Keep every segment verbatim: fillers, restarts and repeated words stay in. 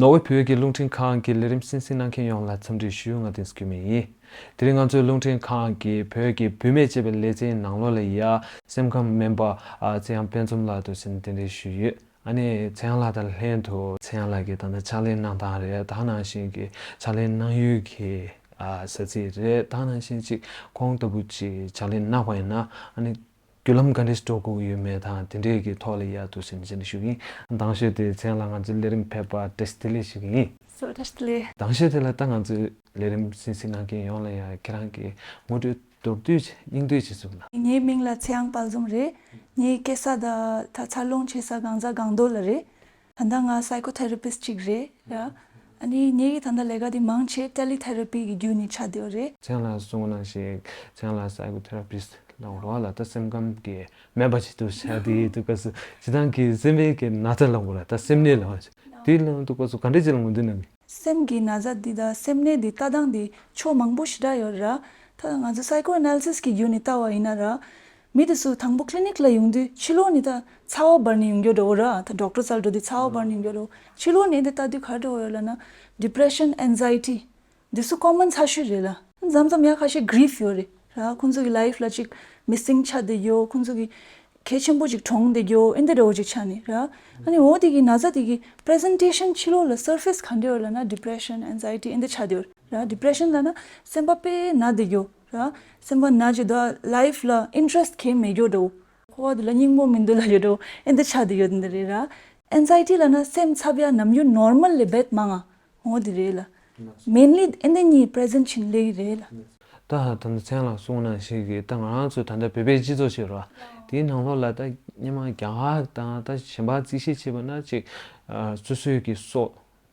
ནོར་ཝེ་བོད་ཀྱི་རླུང་འཕྲིན་ཁང་གི་ལས་རིམ་གསན་གཟིགས་གནང་མཁན་ཡོངས་ལ་འཚམས་འདྲི་ཞུ། ང་བསྟན་འཛིན་སྐྱིད་མེད་ཡིན། དེ་རིང་ང་ཚོའི་རླུང་འཕྲིན་ཁང་གིས་བོད་ཀྱི་བུད་མེད་ཅེས་པའི་ལེ་ཚན་ནང་ལོགས་ལ་ཡ་སེམས་ཁམས་སྨན་པ་ཚེ་དབྱངས་དཔལ་འཛོམས་ལགས་འདུག་ཟེར་ནས་གདན་འདྲེན་ཞུས་ཡོད། ཨ་ནི་ཚེ་དབྱངས་ལགས་དང་ལྷན་དུ་ཚེ་དབྱངས་ལགས་ཀྱིས་ད་ལྟ་ཕྱག་ལས་གནང་སྟངས་རེད། ད་ག་ནང་བཞིན་གྱི་ཕྱག་ལས་གནང་ཡུལ་གྱི་ས་ཚིགས་རེད། ད་ག་ནང་བཞིན་ཅིག་ཁོང་ལྟ་བུ་ཅིག་ཕྱག་ལས་གནང་བ་ཡིན་ན་ཨ་ནི་བརྒྱུད་ལམ་ག་འདྲས་འགྲོ་དགོས་ཀྱི་ཡོད་མེད་དང་དེ་འདྲས་ཀྱི་ཐོག་ལ་ཡ་འདུག་ཟེར་ནས་ཞུ་གི་ཡིན། མདང་ཞོལ་དེ་ཚེ་དབྱངས་ལགས་ང་ཚོའི་ལས་རིམ་ཕེབས་པར་བཀྲ་ཤིས་བདེ་ལེགས་ཞུ་གི་ཡིན། སོ་བཀྲ་ཤིས་བདེ་ལེགས། མདང་ཞོལ་དེ་ལ་ད་ང་ཚོའི་ལས་རིམ་གསན་གཟིགས་གནང་མཁན་ཡོངས་ལ་ཡ་ཁྱེད་རང་གི་ངོ་སྤྲོད་མདོར་བསྡུས་ཅིག་སྙིང་བསྡུས་ཅིག་གསུངས་ན། ངའི་མིང་ལ་ཚེ་དབྱངས་དཔལ་འཛོམས་རེད། ངའི་སྐྱེས་ས་དང་ད་འཚར་ལོངས་བྱེད་ས་གང་ཟག་སྒང་ཏོག་ལ་རེད། ད་ལྟ་ང་སའི་ཀོ་ཐེ་ར་པིསྟ་ཅིག་རེད་ཡ། ཨ་ནི་ངའི་ད་ལྟ་ལས་ཀ་དེ་མང་ཆེ་ཊེ་ལི་ཐེ་ར་པི་གི་བརྒྱུད་ནས་ཆགས་བསྡད་ཡོད་རེད། ཚེ་དབྱངས་ལགས་གསུངས་ནང་བཞིན་ཚེ་དབྱངས་ལགས་སའི་ཀོ་ཐེ་ར་པིསྟ་ལབ་དགོས་རེད་བ་ལ། ད་སེམས་ཁམས་ཀྱི་སྨན་པ་ཅིག་ཏུ་ཆགས་བསྡད་ཡོད་དུས་སྐབས་སུ་སྤྱིར་བཏང་གི་སེམས་པའི་གི་ན་ཚ་ལབ་དགོས་རེད། ད་སེམས་ནད་ལབ་དགོས་རེད། དེ་ལབ་དུས་སྐབས་སུ་ག་འདྲས་ཅིག་ལ་ངོས་འཛིན་གནང་གི། སེམས་ཀྱི་ན་ཚ་འདི་དང་སེམས་ནད་འདི་ལྟ་སྟངས་འདི་ཕྱོགས་མང་པོ་ཞེ་དྲག་ཡོད་རེད། ད་ང་ཚོ་སའི་ཀོ་ཨ་ན་ལི་སིས་ཀྱི་བརྒྱུད་ནས་ལྟ་བ་ཡིན་ན་ར། མི་དེ་ཚོ་དང་པོ་ཀི་ལི་ནིག་ལ་ཡོང་དུས་ཕྱི་ལོགས་ནས་ད་ཚ་བ་འབར་ནས་ཡོང་རྒྱུ་འདྲ་བོ་ར། ད་ཌོག་ཊར་སར་འགྲོ་དུས་ཚ་བ་འབར་ནས་ཡོང་རྒྱུ་འདྲ་བོ། ཕྱི་ལོགས་ནས་འདི་ལྟ་དུས་ག་རེ་འདྲ་བོ་ཡོད་ལབ་ན་ཌི་པི་རེ་ཤན། ཨེང་ཛའི་ཊི། འདི་ཚོ་ཀོ་མན་ཆེ་ཤོས་རེད་ལ། མཚམས་མཚམས་ཡང་ཁ་ཤས་གི་རིཕ་ཡོད་རེད་ར། ཁོང་ཚོ་གི་ལའིཕ་ལ་ཅིག་མི་སིང་ཆགས་བསྡད་ཡོད། ཁོང་ཚོ་གི་གལ་ཆེན་པོ་ཅིག་གྲོངས་བསྡད་ཡོད། ཨེ་འདི་འདྲ་བོ་ཅིག་ཆགས་ནས་ར། ཨ་ནི་འོ་དེ་གི་ན་ཚ་དེ་གི་པི་རེ་ཛེན་ཊེ་ཤན་ཕྱི་ལོགས་ལ་སར་ཕེ་སི་ག་འདྲ་ཡོད་ལབ་ན་ཌི་པི་རེ་ཤན། ཨེང་ཛའི་ཊི། ཨེ་འདི་ཆགས་བསྡད་ཡོད་ར། ཌི་པི་རེ་ཤན་ལབ་ན་སེམས་པ་དཔེ་ན་བསྡད་ཡོད་ར། སེམས་པ་ན་ཅིག་ད་ལའིཕ་ལ་ཨིན་ཊེ་རེ་སི་ཊི་གང་ཡང་མེད་ཡོད་འདྲ་བོ། འཁོར་བ་འདི་ལ་སྙིང་པོ་མི་འདུག་ལབ་ཡོད་འདྲ་བོ། ཨེ་འདི་ཆགས་བསྡད་ཡོད་འདི་རེད་ར། ཨེང་ཛའི་ཊི་ལབ་ན་སེམས་འཚབ་ཡ་ནམ་རྒྱུན་ནོར་མལ་ལས་རྦད་མང་ང་། འོ་དེ་རེད་ལ། མེན་ལི་ཨེ་འདི་གཉིས་པི་རེ་ཛེན་ཊི་ཕྱིན་སླེབས་ཀྱི་རེད་ལ། ད་ད་ལྟ་ཚེ་དབྱངས་ལགས་གསུངས་ནང་བཞིན་གྱི་ད་ང་རང་ཚོ་ད་ལྟ་བོད་པའི་སྤྱི་ཚོགས་ཤིག་རེད་བ། དེའི་ནང་ལོགས་ལ་ད་སྔོན་མ་རྒྱ་གར་དང་ད་གཞན་པ་རྩིས་བཤེར་བྱས་པ་ན་ཅིག་ཨ་སོ་སོའི་གི་སྲོག་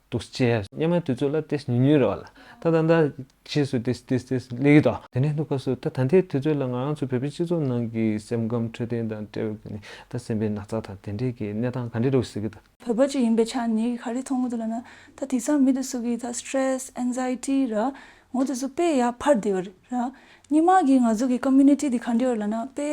འདུག་སེ་བྱས། སྔོན་མའི་དུས་ཚོད་ལ་ཏོག་ཙམ་ཉུང་ཉུང་རེད་བ་ལ། ད་ད་ལྟ་རྗེས་སུ་ཏོག་ཙམ་ཏོག་ཙམ་ཏོག་ཙམ་སླེབས་ཀྱི་འདུག་དེ་ནས་འདུག་སྐབས་སུ་ད་ད་ལྟའི་དུས་ཚོད་ལ་ང་རང་ཚོ་བོད་པའི་སྤྱི་ཚོགས་ནང་གི་སེམས་ཁམས་འཕྲོད་བསྟེན་དང་འབྲེལ་བའི་གི་ནི་ད་སེམས་པའི་ན་ཚ་དང་དེ་འདྲའི་གི་གནས་སྟངས་ག་འདྲ་འདྲ་བོ་ཞིག་གཟིགས་ཀྱི་འདུག་བོད་པ་ཅིག་ཡིན་པའི་ཆ་ནས་ག་རེ་མཐོང་གི་འདུག་ལབ་ན། ད་དེང་སང་མི་དེ་ཚོ་གི་ད་སི་ཊེ་རེ་སི། ཨེང་ཛའི་ཊི་ར། འོ་དེ་ཚོ་དཔེ་ཡར་འཕར་བསྡད་ཡོད་རེད་ར། སྔོན་མ་གི་ང་ཚོ་གི་ཀོ་མིའུ་ནི་ཊི་དེ་ག་འདྲ་ཡོད་ལབ་ན་དཔེ་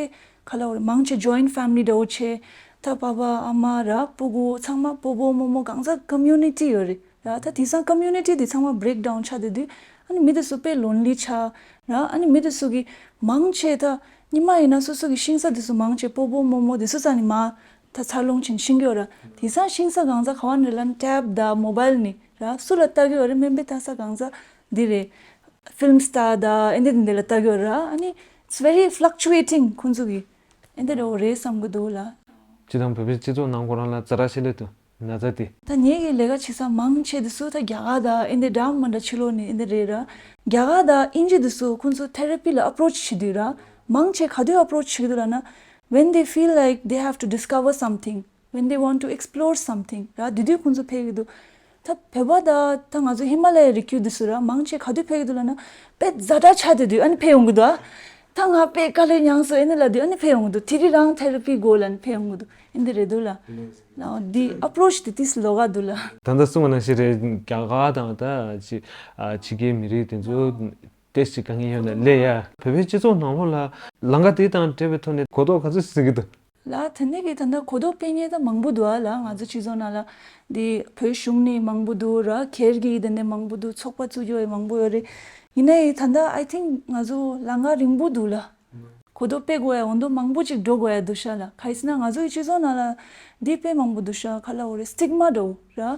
ག་ལབ་དགོས་རེད། མང་ཆེ་ཇོ་ཡིན་ཊི་ཕེ་མི་ལི་འདྲ་བོ་བྱས། ད་པ་ཕ་ཨ་མ་ར་སྤུ་གུ་ཚང་མ་སྤོ་བོ་རྨོ་མོ་གང་ཟག་ཀོ་མིའུ་ནི་ཊི་ཡོད་རེད་ར། ད་དེང་སང་ཀོ་མིའུ་ནི་ཊི་དེ་ཚང་མ་བྷི་རེག་ཌའུན་ཆགས་བསྡད་དུས་ཨ་ནི་མི་དེ་ཚོ་དཔེ་ལོན་ལི་ཆགས་ར། ཨ་ནི་མི་དེ་ཚོ་གི་མང་ཆེ་ད་སྔོན་མ་ཡིན་ན་སོ་སོ་གི་ཤིང་ས་དེ་ཚོ་མང་ཆེ་སྤོ་བོ་རྨོ་མོ་དེ་ཚོ་རྩ་ནས་མ། ད་འཚར་ལོངས་ཕྱིན་ཤེས་ཀྱི་ཡོད་ར། དེང་སང་ཤིང་ས་གང་ཟག་ག་བ་ནས་ལབ་ན་ཊེབ་དང་མོ་བཱའིལ་ནས་ར། སུ་ལ་ལྟ་གི་ཡོད་རེད། སྨན་པས་ལྟ་ས་གང་ཟག་འདི་རེད། ཕིལམ་སི་ཊར་དང་ཨེ་འདི་འདི་ལ་ལྟ་གི་ཡོད་ར། ཨ་ནི་it's very fluctuating ཁོང་ཚོ་གི་ཨེ་འདི་འདྲ་བོ་རེད་བསམ་གི་འདུག་ལ། སྤྱིར་བཏང་བོད་པའི་སྤྱི་ཚོགས་ནང་ཁོ་རང་ལ་ཛ་དྲག་ཆེ་ལེ་འདུག་ན་ཚ་དེ། ད་ངེད་ཀྱི་ལས་ཀ་བྱེད་ས་མང་ཆེ་དེ་ཚོ་ད་རྒྱ་གར་དང་ཨེ་འདི་འདྲ་མི་འདྲ་ཕྱི་ལོགས་ནས་ཨེ་འདི་རེད་ར། རྒྱ་གར་དང་དབྱིན་ཇི་དེ་ཚོ་ཁོང་ཚོ་ཐེ་ར་པི་ལ་ཨེ་པོ་རོ་ཆི་བྱེད་དུས་ར། མང་ཆེ་ག་དུས་ཨེ་པོ་རོ་ཆི་བྱེད་ཀྱི་འདུག་ལབ་ན། When they feel like they have to discover something, when they want to explore something ར། དེ་དུས་ཁོང་ཚོ་ཕེབས་ཀྱི་འདུག་ད་བོད་པ་ད་ད་ང་ཚོ་ཧི་མ་ལ་ཡའི་རི་རྒྱུད་འདི་ཚོ་ར་མང་ཆེ་ག་དུས་ཕེབས་ཀྱི་འདུག་ལབ་ན། དཔེ་ཛ་དྲག་ཆགས་བསྡད་དུས་ཨ་ནི་ཕེབས་ཡོང་གི་འདུག་ཨ་ད་ང་དཔེ་དཀའ་ལས་མྱངས་སོང་ཨེ་ནི་ལབ་དུས་ཨ་ནི་ཕེབས་ཡོང་གི་འདུག་དེ་རིང་རང་ཐེ་ར་པི་དགོས་ལབ་ནི་ཕེབས་ཡོང་གི་འདུག་ཨེ་འདི་རེད་འདུག་ལ། ལའོ་འདི་ཨེ་པོ་རོ་ཆི་དེ་ཏིས་ལོགས་ཀ་འདུག་ལ། ད་ལྟ་གསུངས་པ་ནང་བཞིན་རེད། རྒྱ་གར་དང་ད་ཅི་ཨ་ཕྱི་རྒྱལ་མི་རིགས་དེ་ཚོ་ཏོག་ཙམ་དཀའ་ངལ་ཡོད་ན་ལས་ཡ། བོད་པའི་སྤྱི་ཚོགས་ནང་ལོགས་ལ་ལམ་ཁ་དེ་དང་འབྲེལ་བའི་ཐོག་ནས་གོ་རྟོགས་ག་ཚོད་ཟིན་གྱི་འདུག་ལ། དེ་ནས་ཀྱི་ད་ལྟ་གོ་རྟོགས་སྤེལ་མཁན་ད་མང་པོ་འདུག་ཨ་ལ། ང་ཚོ་སྤྱི་ཚོགས་ནང་ལ་འདི་བོད་གཞུང་ནས་མང་པོ་འདུག་ར། སྒེར་གྱི་དེ་ནས་མང་པོ་འདུག་ཚོགས་པ་བཙུགས་ཡོད་མང་པོ་ཡོད་རེད། ཡིན་ནའི་ད་ལྟ་I think ང་ཚོ་ལམ་ཁ་རིང་པོ་འདུག་ལ། གོ་རྟོགས་སྤེལ་དགོས་ཡ་འོ་དོ་མང་པོ་ཅིག་འགྲོ་དགོས་ཡ་འདུག་ཤག་ལ། ག་རེ་ཟེར་ན་ང་ཚོ་ཡི་སྤྱི་ཚོགས་ནང་ལ་འདི་དཔེ་མང་པོ་འདུག་ཤག་ག་ལ་འོ་རེད། སི་ཊིག་མ་འདྲ་བོ་ར།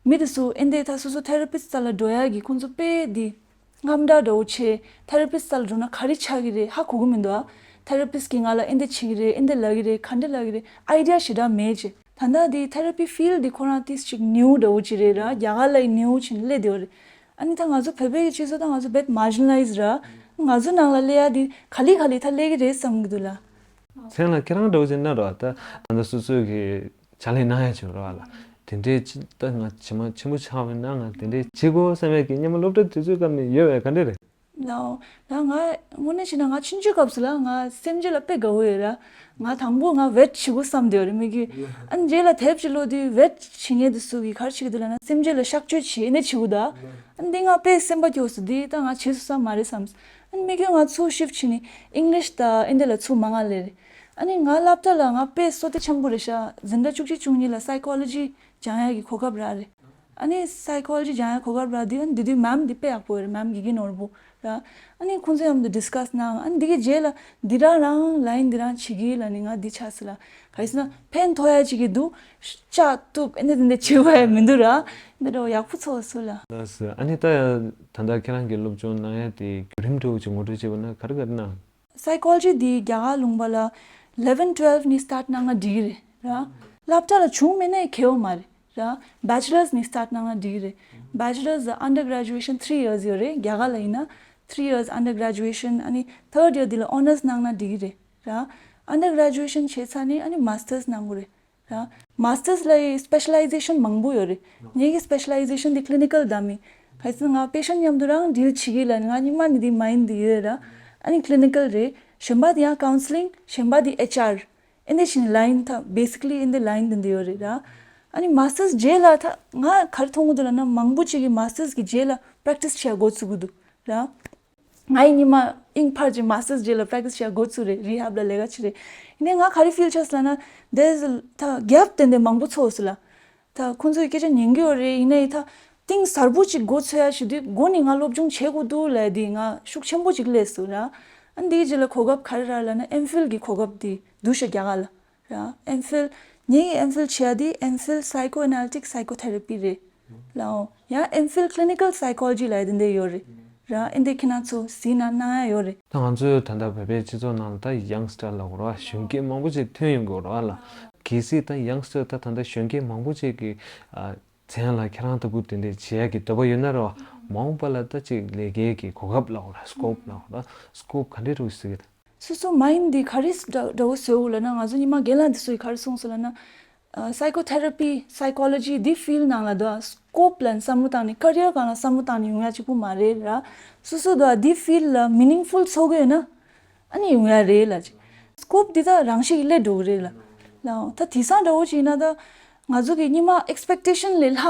མི་དེ་ཚོ་ཨེ་འདི་ད་སོ་སོ་ཐེ་ར་པིསི་རྩ་ལ་འགྲོ་ཡ་གི་ཁོང་ཚོ་དཔེ་འདི་དངངས་སྐྲག་འདྲ་བོ་བྱས། ཐེ་ར་པིསི་རྩ་ལ་འགྲོ་ན་ག་རེ་ཆགས་ཀྱི་རེད་ཧ་གོ་གི་མི་འདུག་ཨ། ཐེ་ར་པིསི་གིས་ང་ལ་ཨེ་འདི་བྱེད་ཀྱི་རེད། ཨེ་འདི་ལབ་ཀྱི་རེད། ག་འདྲ་ལབ་ཀྱི་རེད། ཨའི་ཌི་ཡ་ཞེ་དྲག་མེད་ཅེས། ད་ལྟ་འདི་ཐེ་ར་པི་ཕིལ་ཌི་འདི་ཁོ་རང་ཏིས་ཅིག་ནིའུ་འདྲ་བོ་ཅིག་རེད་ར། རྒྱ་གར་ལ་ཡི་ནིའུ་ཕྱིན་སླེབས་བསྡད་ཡོད་རེད། ཨ་ནི་ད་ང་ཚོ་བོད་པའི་གི་སྤྱི་ཚོགས་ད་ང་ཚོ་རྦད་མར་ཇི་ན་ལའི་ཛི་ར། ང་ཚོ་ནང་ལ་སླེབས་ཡ་འདི་ག་ལེ་ག་ལེ་ད་སླེབས་ཀྱི་རེད་བསམ་གྱི་འདུག་ལ། མཚན་ལ་ཁྱེད་རང་འདྲ་བོ་ཅིག་ན་ར། ད་ད་ལྟ་སོ་སོའི་གི་ཕྱག་ལས་གནང་ཡ་ཅིག་ར་ལ། དེ་འདྲའི་ཅི་ད་ང་ཇེ་མང་ཆེན་པོ་ཆགས་པ་ཡིན་ན་ང་དེ་འདྲའི་བྱེད་དགོས་བསམ་ཡ་གི་སྔོན་མ་སློབ་གྲྭ་དུས་ཚོད་སྐབས་ནས་ཡོད་པས་ག་འདྲ་རེད། ལའོ། ལ་ང་དངོས་གནས་བྱས་ན་ང་ཆུང་ཆུང་སྐབས་སུ་ལ་ང་སེམས་ཅན་ལ་དཔེ་དགའ་བོ་ཡོད་ར། ང་དང་པོ་ང་བེཊ་བྱེད་དགོས་བསམ་བསྡད་ཡོད་རེད་མི་གི། ཨ་ནི་རྗེས་ལ་དེབ་ཅིག་ཀློག་དུས་བེཊ་བྱེད་མཁན་དེ་ཚོ་གིས་ག་རེ་བྱེད་ཀྱི་འདུག་ལབ་ན་སེམས་ཅན་ལ་གཤག་བཅོས་བྱེད་ནས་བྱེད་དགོས་ད། ཨ་ནི་འདི་ང་དཔེ་སེམས་པ་སྐྱོ་སོང་། འདི་ད་ང་བྱེད་སོང་ས་མ་རེད་བསམ། ཨ་ནི་མི་གི་ང་ཚུར་ཤིཕ་བྱས་ནས་ཨིང་ལིཤ་དང་ཨེ་འདི་ལ་ཚུར་མང་ང་སླེབས་རེད། ཨ་ནི་ང་སློབ་གྲྭ་ལ་ང་དཔེ་བསོད་བདེ་ཆེན་པོ་རེད་ཤག་འཛིན་གྲྭ་བཅུ་གཅིག་བཅུ་གཉིས་ལ་སའི་ཀོ་ལོ་ཇི་སྦྱང་ཡག་གི་གོ་སྐབས་རག་རེད། ཨ་ནི་སའི་ཀོ་ལོ་ཇི་སྦྱང་ཡ་གོ་སྐབས་རག་དུས། ཨ་ནི་དེ་དུས་མེམ་འདི་དཔེ་ཡག་པོ་ཡོད་རེད། མེམ་དགེ་རྒན་ནོར་བུ་ར། ཨ་ནི་ཁོང་ཚོ་མཉམ་དུ་ཌིས་ཀ་སི་གནང་། ཨ་ནི་འདི་གི་རྗེས་ལ་འདི་རང་རང་ལ་ཡིན་འདི་རང་བྱེད་ཀྱི་ལབ་ནི་ང་འདི་ཆགས་སོང་ལ། ག་རེ་ཟེར་ན་ཕན་ཐོགས་ཡ་ཅིག་གི་འདུག་ལྕགས་གཏུབ་ཨེ་འདི་འདི་འདི་བྱེད་དགོས་ཡ་མི་འདུག་ར། འདི་འདྲ་ཡག་པོ་ཚོར་སོང་ལ། ལགས་སོ། ཨ་ནི་ད་ད་ལྟ་ཁྱེད་རང་གི་སློབ་སྦྱོང་གནང་ཡ་དེ་བརྒྱུད་རིམ་འདྲ་བོ་ཅིག་ངོ་སྤྲོད་བྱས་པ་ན་ག་རེ་ག་རེ་གནང་། སའི་ཀོ་ལོ་ཇི་འདི་རྒྱ་གར་ལུང་པ་ལ་eleven twelve ནས་སི་ཊར་ཊི་གནང་ན་འགྲིག་གི་རེད་ར། སློབ་གྲྭ་ལ་བྱུང་མེད་ན་ཡང་གལ་ཡོད་མ་རེད་ར། བེ་ཅི་ལར་སི་ནས་སི་ཊར་ཊི་གནང་ན་འགྲིག་གི་རེད། བེ་ཅི་ལར་སི་ལ་ཨན་ཌར་གྷ་རེ་ཇུ་ཨེ་ཤན་three years ཡོད་རེད། རྒྱ་གར་ལ་ཡིན་ན་three years undergraduation ཨ་ནི་third year འདི་ལ་ཨོ་ནར་སི་གནང་ན་འགྲིག་གི་རེད་ར། ཨན་ཌར་གྷ་རེ་ཇུ་ཨེ་ཤན་བྱས་ཚར་ནས་ཨ་ནི་མ་སི་ཊར་སི་གནང་དགོས་རེད་ར། མ་སི་ཊར་སི་ལ་ཡི་སི་པེ་ཤ་ལའི་ཟེ་ཤན་མང་པོ་ཡོད་རེད། ངེད་ཀྱི་སི་པེ་ཤ་ལའི་ཟེ་ཤན་འདི་ཀི་ལི་ནི་ཀལ་དང་མི། ག་རེ་ཟེར་ན་ང་པེ་ཤན་མཉམ་དུ་རང་ཌིལ་བྱེད་ཀྱི་ལ་ང་སྔོན་མ་ནས་འདི་མ་ཡིན་འདི་ཡོད་ར། ཨ་ནི་ཀི་ལི་ནི་ཀལ་རེད། གཞན་པ་འདི་ཡང་ཀའུན་སི་ལིང་། གཞན་པ་འདི་ཨེཆ་ཨར། ཨེ་འདི་བཞིན་ལ་ཡིན་ད་བེ་སི་ཀ་ལི་ཨེ་འདི་ལ་ཡིན་འདི་འདི་ཡོད་རེད་ར། ཨ་ནི་མ་སི་ཊར་སི་རྗེས་ལ་ད་ང་ག་རེ་མཐོང་གི་འདུག་ལབ་ན་མང་པོ་ཅིག་གིས་མ་སི་ཊར་སི་གི་རྗེས་ལ་པེ་རེག་ཊི་སི་བྱེད་ཡ་འགོ་ཚུགས་ཀྱི་འདུག་ར། ང་ཡི་ཉི་མ་ཨིན་ཕར་གྱི་མ་སི་ཊར་སི་རྗེས་ལ་པེ་རེག་ཊི་སི་བྱེད་ཡ་འགོ་ཚུགས་རེད། རི་ཧེབ་ལ་ལས་ཀ་བྱེད་རེད། ཡིན་ནའི་ང་ག་རེ་ཕིལ་བྱས་སོང་ལབ་ན་དེ་ད་གེབ་ཏན་ཏན་མང་པོ་ཚོར་སོང་ལ། ད་ཁོང་ཚོས་སྐད་ཆ་ཉན་གྱི་ཡོད་རེད། ཡིན་ནའི་ད་གཏིང་ཟབ་པོ་ཅིག་མགོ་ཚོས་ཡ་བྱེད་དུས་མགོ་ནས་ང་སློབ་སྦྱོང་བྱེད་དགོས་འདུག་ལབ་དེ་ང་ཤུགས་ཆེན་པོ་ཅིག་སླེབས་སོང་ར། ཨ་འདིའི་རྗེས་ལ་གོ་སྐབས་ག་རེ་རག་ལབ་ན་ཨེམ་ཕིལ་གྱི་གོ་སྐབས་དེ་འདུག་ཤག་རྒྱ་གར་ལ་ར། ཨེམ་ཕིལ། ངེད་ཀྱི་ཨེམ་ཕིལ་བྱེད་ཡ་དེ་ཨེམ་ཕིལ་སའི་ཀོ་ཨེ་ན་ལི་ཊིག་སའི་ཀོ་ཐེ་ར་པི་རེད་ལའོ། ཡང་ཨེམ་ཕིལ་ཀི་ལི་ནི་ཀལ་སའི་ཀོ་ལོ་ཇི་ལབ་ཡ་དེ་འདྲ་ཡོད་རེད་ར། ཨེ་འདི་ཁྱེད་རང་ཚོ་གཟིགས་ན་གནང་ཡ་ཡོད་རེད། ད་ང་ཚོའི་ད་ལྟ་བོད་པའི་སྤྱི་ཚོགས་ནང་ལ་ད་ཡང་སི་ཊར་ལབ་དགོས་རེད་བ། གཞོན་སྐྱེས་མང་པོ་ཅིག་ཐོན་ཡོང་གི་ཡོད་རེད་བ་ལ། གལ་སྲིད་ད་ཡང་སི་ཊར་ད་ད་ལྟ་གཞོན་སྐྱེས་མང་པོ་ཅིག་གི་ཨ་མཚན་ལ་ཁྱེད་རང་ལྟ་བུ་དེ་འདྲས་བྱེད་ཡ་གི་འདོད་པ་ཡོད་ན་རེད་བ། མ་འོངས་པ་ལ་ད་ཅིག་ལས་ཀའི་གི་གོ་སྐབས་ལབ་དགོས་རེད། སི་ཀོབ་ལབ་དགོས་རེད། སི་ཀོབ་ག་འདྲས་རེད་ཟེར་གི་ད། སོ་སོ་མ་ཡིན་འདི་ག་རེ་འདྲ་འདྲ་བོ་བཟོས་འོ་ལབ་ན་ང་ཚོ་ཉི་མ་རྒན་ལགས་འདི་ཚོ་ཡིས་ག་རེ་གསུངས་སོང་ལབ་ན། ཨ་སའི་ཀོ་ཐེ་ར་པི་སའི་ཀོ་ལོ་ཇི་འདི་ཕིལ་ནང་ལ་འདུག་ཨ་སི་ཀོབ་ལ་བསམ་བློ་བཏང་ནས་ཀ་རི་ཡར་སྒང་ལ་བསམ་བློ་བཏང་ནས་ཡོང་ཡ་གཅིག་པུ་མ་རེད་ར། སོ་སོ་འདུག་ཨ་འདི་ཕིལ་ལ་མི་ནིང་ཕུལ་ཚོར་གི་ཡོད་ན་ཨ་ནི་ཡོང་ཡ་རེད་ལབ་ཅིག་སི་ཀོབ་འདི་ད་རང་བཞིན་གྱིས་སླེབས་འགྲོ་གི་རེད་ལ། ལའོ་ད་དེང་སང་འདྲ་བོ་ཅིག་ཡིན་ན་ད་ང་ཚོ་གི་ཉི་མ་ཨེག་སི་པེག་ཊེ་ཤན་ལས་ལྷག་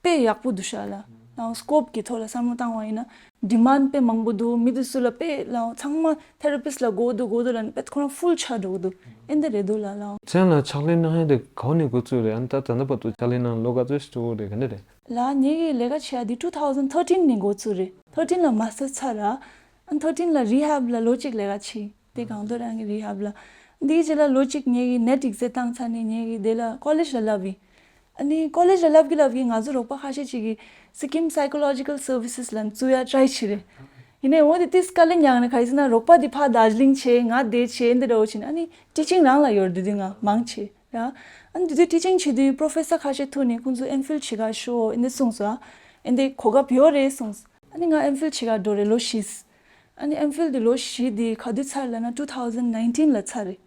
དཔེ་ཡག་པོ་འདུག་ཤག་ལ། ཡང་སི་ཀོབ་ཀྱི་ཐོག་ལ་བསམ་བློ་བཏང་བ་ཡིན་ན་ཌི་མན་ཌི་དཔེ་མང་པོ་འདུག་མི་དེ་ཚོ་ལ་དཔེ་ལའོ་ཚང་མ་ཐེ་ར་པིསི་ལ་དགོས་འདུག་དགོས་འདུག་ལབ་ནས་དཔེ་ཁོ་རང་ཕུལ་ཆགས་འགྲོ་གི་འདུག་ཨེ་འདི་རེད་འདུག་ལ་ལའོ། མཚན་ལ་ཕྱག་ལས་གནང་ཡ་དེ་ག་བ་ནས་འགོ་བཙུགས་རེད། ཨ་ནི་ད་ད་ལྟ་བར་དུ་ཕྱག་ལས་གནང་ལོ་ག་ཚོད་ཞིག་འགྲོ་གི་རེད། ག་འདྲ་རེད། ལ་ངེད་ཀྱི་ལས་ཀ་བྱེད་ཡ་དེ་two thousand thirteen ནས་འགོ་བཙུགས་རེད། ཐར་ཊིན་ལ་མ་སི་ཊར་ཚར་ར། ཨ་ཐར་ཊིན་ལ་རི་ཧེབ་ལ་ལོ་གཅིག་ལས་ཀ་བྱས། དེ་སྒང་ཏོག་རང་གི་རི་ཧེབ་ལ། འདིའི་རྗེས་ལ་ལོ་གཅིག་ངེད་ཀྱི་ནེཊ་ཨེག་ཛེམ་བཏང་ཚར་ནས་ངེད་ཀྱི་དེ་ལ་ཀོ་ལེཇ་ལ་ལབ་ཡིན། ཨ་ནི་ཀོ་ལེཇ་ལ་ལབ་གི་ལབ་གི་ང་ཚོ་རོགས་པ་ཁ་ཤས་ཅིག་གིས་Sikkim Psychological Services ལ་བཙུགས་ཡ་ཊ་རའི་བྱས་རེད། ཡིན་ནའི་འོ་དེ་ཏིས་དཀའ་ལས་མྱངས་ནས་ག་རེ་ཟེར་ན་རོགས་པ་དེ་ཕར་དར་ཇི་ལིང་བྱས་ང་དེ་བྱས་འདི་འདྲ་བོ་བྱས་ནས་ཨ་ནི་ཊི་ཅིང་རང་ལ་ཡོད་རེད། དེ་དུས་ང་མང་ཆེ་ར། ཨ་ནི་དེ་དུས་ཊི་ཅིང་བྱེད་དུས་པོ་རོ་ཕེ་སར་ཁ་ཤས་ཐུག་ནས་ཁོང་ཚོ་ཨེམ་ཕིལ་བྱེད་ག་ཤོག་ཨེ་འདི་གསུངས་སོང་། ཨ་ཨེ་འདི་གོ་སྐབས་ཡོད་རེད་གསུངས། ཨ་ནི་ང་ཨེམ་ཕིལ་བྱེད་ག་འགྲོ་རེད་ལོ་བཞི། ཨ་ནི་ཨེམ་ཕིལ་དེ་ལོ་བཞི་དེ་ག་དུས་ཚར་ལབ་ན་two thousand nineteen ལ་ཚར་རེད།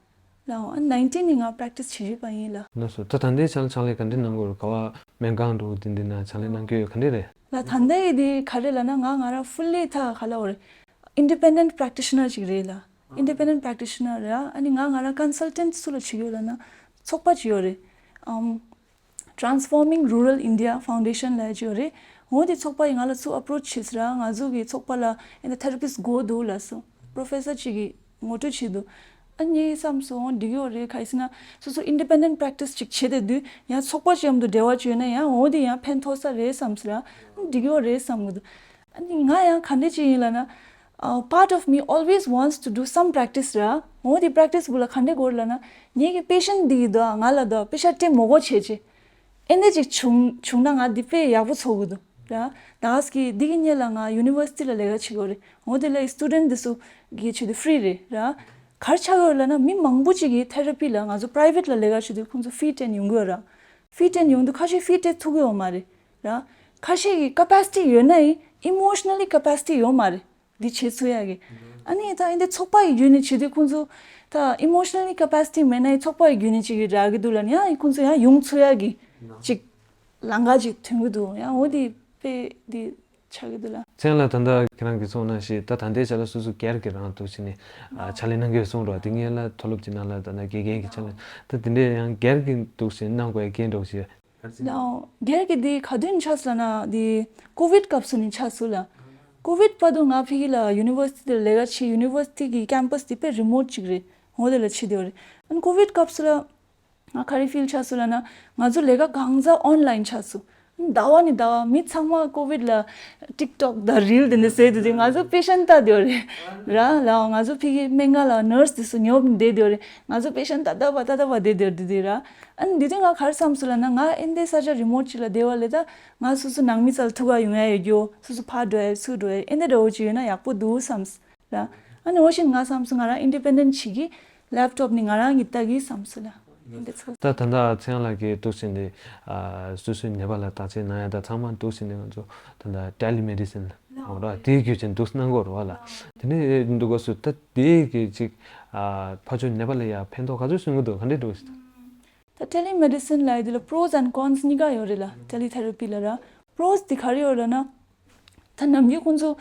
ལའོ་ཨ་ནི་ནའིན་ཊིན་ནས་ང་པེ་རེག་ཊི་སི་བྱེད་བཞིན་པ་ཡིན་ལ། ལགས་སོ། ད་ད་ལྟའི་ཆ་ལ་ཕྱག་ལས་ག་འདྲ་གནང་གི་ཡོད་རེད། ག་བ་སྨན་ཁང་འགྲོ་དེ་འདྲ་ན་ཕྱག་ལས་གནང་གི་ཡོད། ག་འདྲ་རེད། ལ་ད་ལྟའི་དེ་ག་རེ་ལབ་ན་ང་ང་རང་ཧྥུལ་ལི་ད་ག་ལབ་དགོས་རེད། ཨིན་ཌི་པེན་ཌེན་ཊི་པེ་རེག་ཊི་ཤི་ནར་ཅིག་རེད་ལ། ཨིན་ཌི་པེན་ཌེན་ཊི་པེ་རེག་ཊི་ཤི་ནར་རེད། ཨ་ནི་ང་ང་རང་ཀོན་སལ་ཊེན་ཊི་སུ་ལ་བྱེད་ཀྱི་ཡོད་ལབ་ན་ཚོགས་པ་ཅིག་ཡོད་རེད། ཨམ། Transforming Rural India Foundation ལབ་ཅིག་ཡོད་རེད། འོ་དེ་ཚོགས་པ་ཡིས་ང་ལ་ཚུར་ཨ་པོ་རོ་ཆི་བྱས་ར། ང་ཚོ་གི་ཚོགས་པ་ལ་ཨེ་འདི་ཐེ་ར་པིསི་དགོས་འདུག་ལབ་སོང་། པོ་རོ་ཕེ་སར་ཅིག་གིས་ངོ་སྤྲོད་བྱས་འདུག་ཨ་ངས་བསམ་སོང་འགྲིག་གི་ཡོད་རེད། ག་རེ་ཟེར་ན་སོ་སོ་ཨིན་ཌི་པེན་ཌེན་ཊི་པེ་རེག་ཊི་སི་ཅིག་བྱེད་བསྡད་དུས་ཡང་ཚོགས་པ་ཅིག་མཉམ་དུ་འབྲེལ་བ་ཅིག་ཡོད་ན་ཡང་འོ་དེ་ཡང་ཕན་ཐོགས་ས་རེད་བསམ་སོང་ར། འགྲིག་གི་ཡོད་རེད་བསམ་གི་འདུག་ཨ་ནི་ང་ཡང་ག་འདྲ་ཅིག་ཡིན་ལབ་ན། ཨ། Part of me always wants to do some practice ར། འོ་དེ་པེ་རེག་ཊི་སི་བུ་ལ་ག་འདྲ་དགོས་རེད་ལབ་ན། ངེད་ཀྱི་པེ་ཤེན་ཊི་འདི་གི་འདུག་ཨ་ང་ལ་འདུག་ཨ་པེ་ཤ་སྤྲད་མོ་གོ་བྱེད་ཅེས། ཨེ་འདྲ་ཅིག་བྱུང་བྱུང་ན་ང་འདི་དཔེ་ཡག་པོ་ཚོར་གི་འདུག་ར། ད་ག་ཟེ་གི་འདི་གི་སྔོན་ལ་ང་ཡུ་ནི་ཝར་སི་ཊི་ལ་ལས་ཀ་བྱེད་ཀྱི་ཡོད་རེད། འོ་དེ་ལ་སི་ཊུ་ཌེན་ཊི་འདི་ཚོ་གི་ཆེད་དུ་ཧྥི་རི་རེད་ར། ག་རེ་ཆགས་ཀྱི་ཡོད་ལབ་ན་མི་མང་པོ་ཅིག་གིས་ཐེ་ར་པི་ལ་ང་ཚོ་པ་རའི་ཝེ་ཊི་ལ་ལས་ཀ་བྱེད་དུས་ཁོང་ཚོ་ཧྥི་སྤྲད་ཡོང་གི་ཡོད་ར། ཧྥི་སྤྲད་ཡོང་དུས་ཁ་ཤས་ཧྥི་སྤྲད་ཐུབ་ཀྱི་ཡོད་མ་རེད་ར། ཁ་ཤས་ཀྱི་ཀེ་པེ་སི་ཊི་ཡོད་ན་ཡང་ཨི་མོ་ཤི་ན་ལི་ཀེ་པེ་སི་ཊི་ཡོད་མ་རེད། འདི་བྱེད་ཚུགས་ཡ་གི། ཨ་ནི་ད་ཨེ་འདི་ཚོགས་པ་ཡི་བརྒྱུད་ནས་བྱེད་དུས་ཁོང་ཚོ་ད་ཨི་མོ་ཤི་ན་ལི་ཀེ་པེ་སི་ཊི་མེད་ན་ཡང་ཚོགས་པ་ཡི་བརྒྱུད་ནས་ཅིག་གི་རག་གི་འདུག་ལབ་ནས་ཡང་ཁོང་ཚོ་ཡང་ཡོང་ཚུགས་ཡ་གི་ཅིག་ལམ་ཁ་ཅིག་ཐོན་གི་འདུག་ཡང་འོ་དེ་དཔེ་འདི་ཆགས་ཀྱི་འདུག་ལ། མཚན་ལ་ད་ལྟ་ཁྱེད་རང་གིས་གསུངས་ནང་བཞིན་ད་ད་ལྟའི་ཆ་ལ་སོ་སོ་སྒེར་གྱི་རང་འདུག་བྱས་ནས་ཨ་ཕྱག་ལས་གནང་གི་ཡོད་གསུངས་རོགས། དེ་སྔོན་ལ་མཐོ་སློབ་ཅིག་ནང་ལ་ད་ལྟ་དགེ་རྒན་གྱི་ཕྱག་ལས་ད་དེ་འདྲའི་ཡང་སྒེར་གྱི་འདུག་བྱས་གནང་དགོས་ཡ་སྐད་འདྲ་བོ་ཞིག་ལའོ། སྒེར་གྱི་འདི་ག་དུས་ནས་ཆགས་སོང་ལབ་ན་འདི་ཀོ་ཝིཌ་སྐབས་སུ་ནས་ཆགས་སོང་ལ། ཀོ་ཝིཌ་བར་དུ་ང་ཕ་གི་ལ་ཡུ་ནི་ཝར་སི་ཊི་དེ་ལ་ལས་ཀ་བྱེད། ཡུ་ནི་ཝར་སི་ཊི་གི་ཀེམ་པ་སི་དེ་དཔེ་རི་མོཊ་ཅིག་རེད། འོ་དེ་ལ་བྱེད་བསྡད་ཡོད་རེད། ཨ་ནི་ཀོ་ཝིཌ་སྐབས་སུ་ལ་ང་ག་རེ་ཕིལ་ཆགས་སོང་ལབ་ན་ང་ཚོ་ལས་ཀ་གང་ཟག་ཨོན་ལ་ཡིན་ཆགས་སོང་། ཟླ་བ་ནས་ཟླ་བ་མི་ཚང་མ་ཀོ་བིད་ལ་ཊིག་ཊོག་དང་རིལ་དེ་འདྲ་བཟོས་དུས་དུས་ང་ཚོ་པེ་ཤན་ལྟ་དེ་རེད་ར། ལའོ་ང་ཚོ་ཕ་གི་སྨན་ཁང་ལ་ནར་སི་དེ་ཚོ་ཉོབ་ནས་བསྡད་དེ་རེད། ང་ཚོ་པེ་ཤན་ལྟ་ལྟ་བ་ལྟ་ལྟ་བ་བསྡད་དེ་རེད་དེ་དུས་ར། ཨ་ནི་དེ་དུས་ང་ག་རེ་བསམ་སོང་ལབ་ན་ང་ཨེ་འདྲའི་ས་ཆ་རི་མོཊ་ཅིག་ལ་བསྡད་པ་ལས་ད་ང་སོ་སོ་ནང་མི་ཚོ་ལ་ཐུག་ག་ཡོང་ཡ་ཡོད་རྒྱུ། སོ་སོ་ཕར་འགྲོ་ཡ་ཚུར་འགྲོ་ཡ་ཨེ་འདྲ་འདྲ་བོ་ཅིག་ཡོད་ན་ཡག་པོ་འདུག་བསམ་སོང་། ལ། ཨ་ནི་འོ་བཞིན་ང་བསམ་སོང་ང་རང་ཨིན་ཌི་པེན་ཌེན་ཊི་བྱེད་ཀྱི་ལེབ་ཊོབ་ནི་ང་རང་གིས་ལྟ་གི་བསམ་སོང་ལ། འདི་ཚོ། ད་ད་ལྟ་ཚེ་དབང་ལགས་ཀྱིས་འདུག་ཟེར་ནས་ཨ་སོ་སོའི་ནད་པ་ལ་བརྟག་དཔྱད་གནང་ཡ་ད་ཚང་མ་འདུག་ཟེར་ནས་ང་ཚོ་ད་ལྟ་ཊེ་ལི་མེ་ཌི་སིན་འོ་ར་དེའི་བརྒྱུད་ཅན་འདུག་གནང་གི་ཡོད་རེད་བ་ལ། དེ་ནས་འདུག་ག་སུ་ད་དེའི་གི་ཅིག་ཨ་ཕར་ཕྱོགས་ནད་པ་ལ་ཡ་ཕན་ཐོགས་ག་ཚོད་སོན་གི་འདུག་ག་འདྲས་འདུག་ཟེར། ད་ཊེ་ལི་མེ་ཌི་སིན་ལབ་ཡ་དེ་ལ་པྲོ་སི་ཨེན་ཌི་ཀོན་སི་གཉིས་ཀ་ཡོད་རེད་ལ། ཊེ་ལི་ཐེ་ར་པི་ལ་ར། པྲོ་སི་དེ་ག་རེ་ཡོད་ལབ་ན། ད་ནམ་རྒྱུན་ཁོང་ཚོ་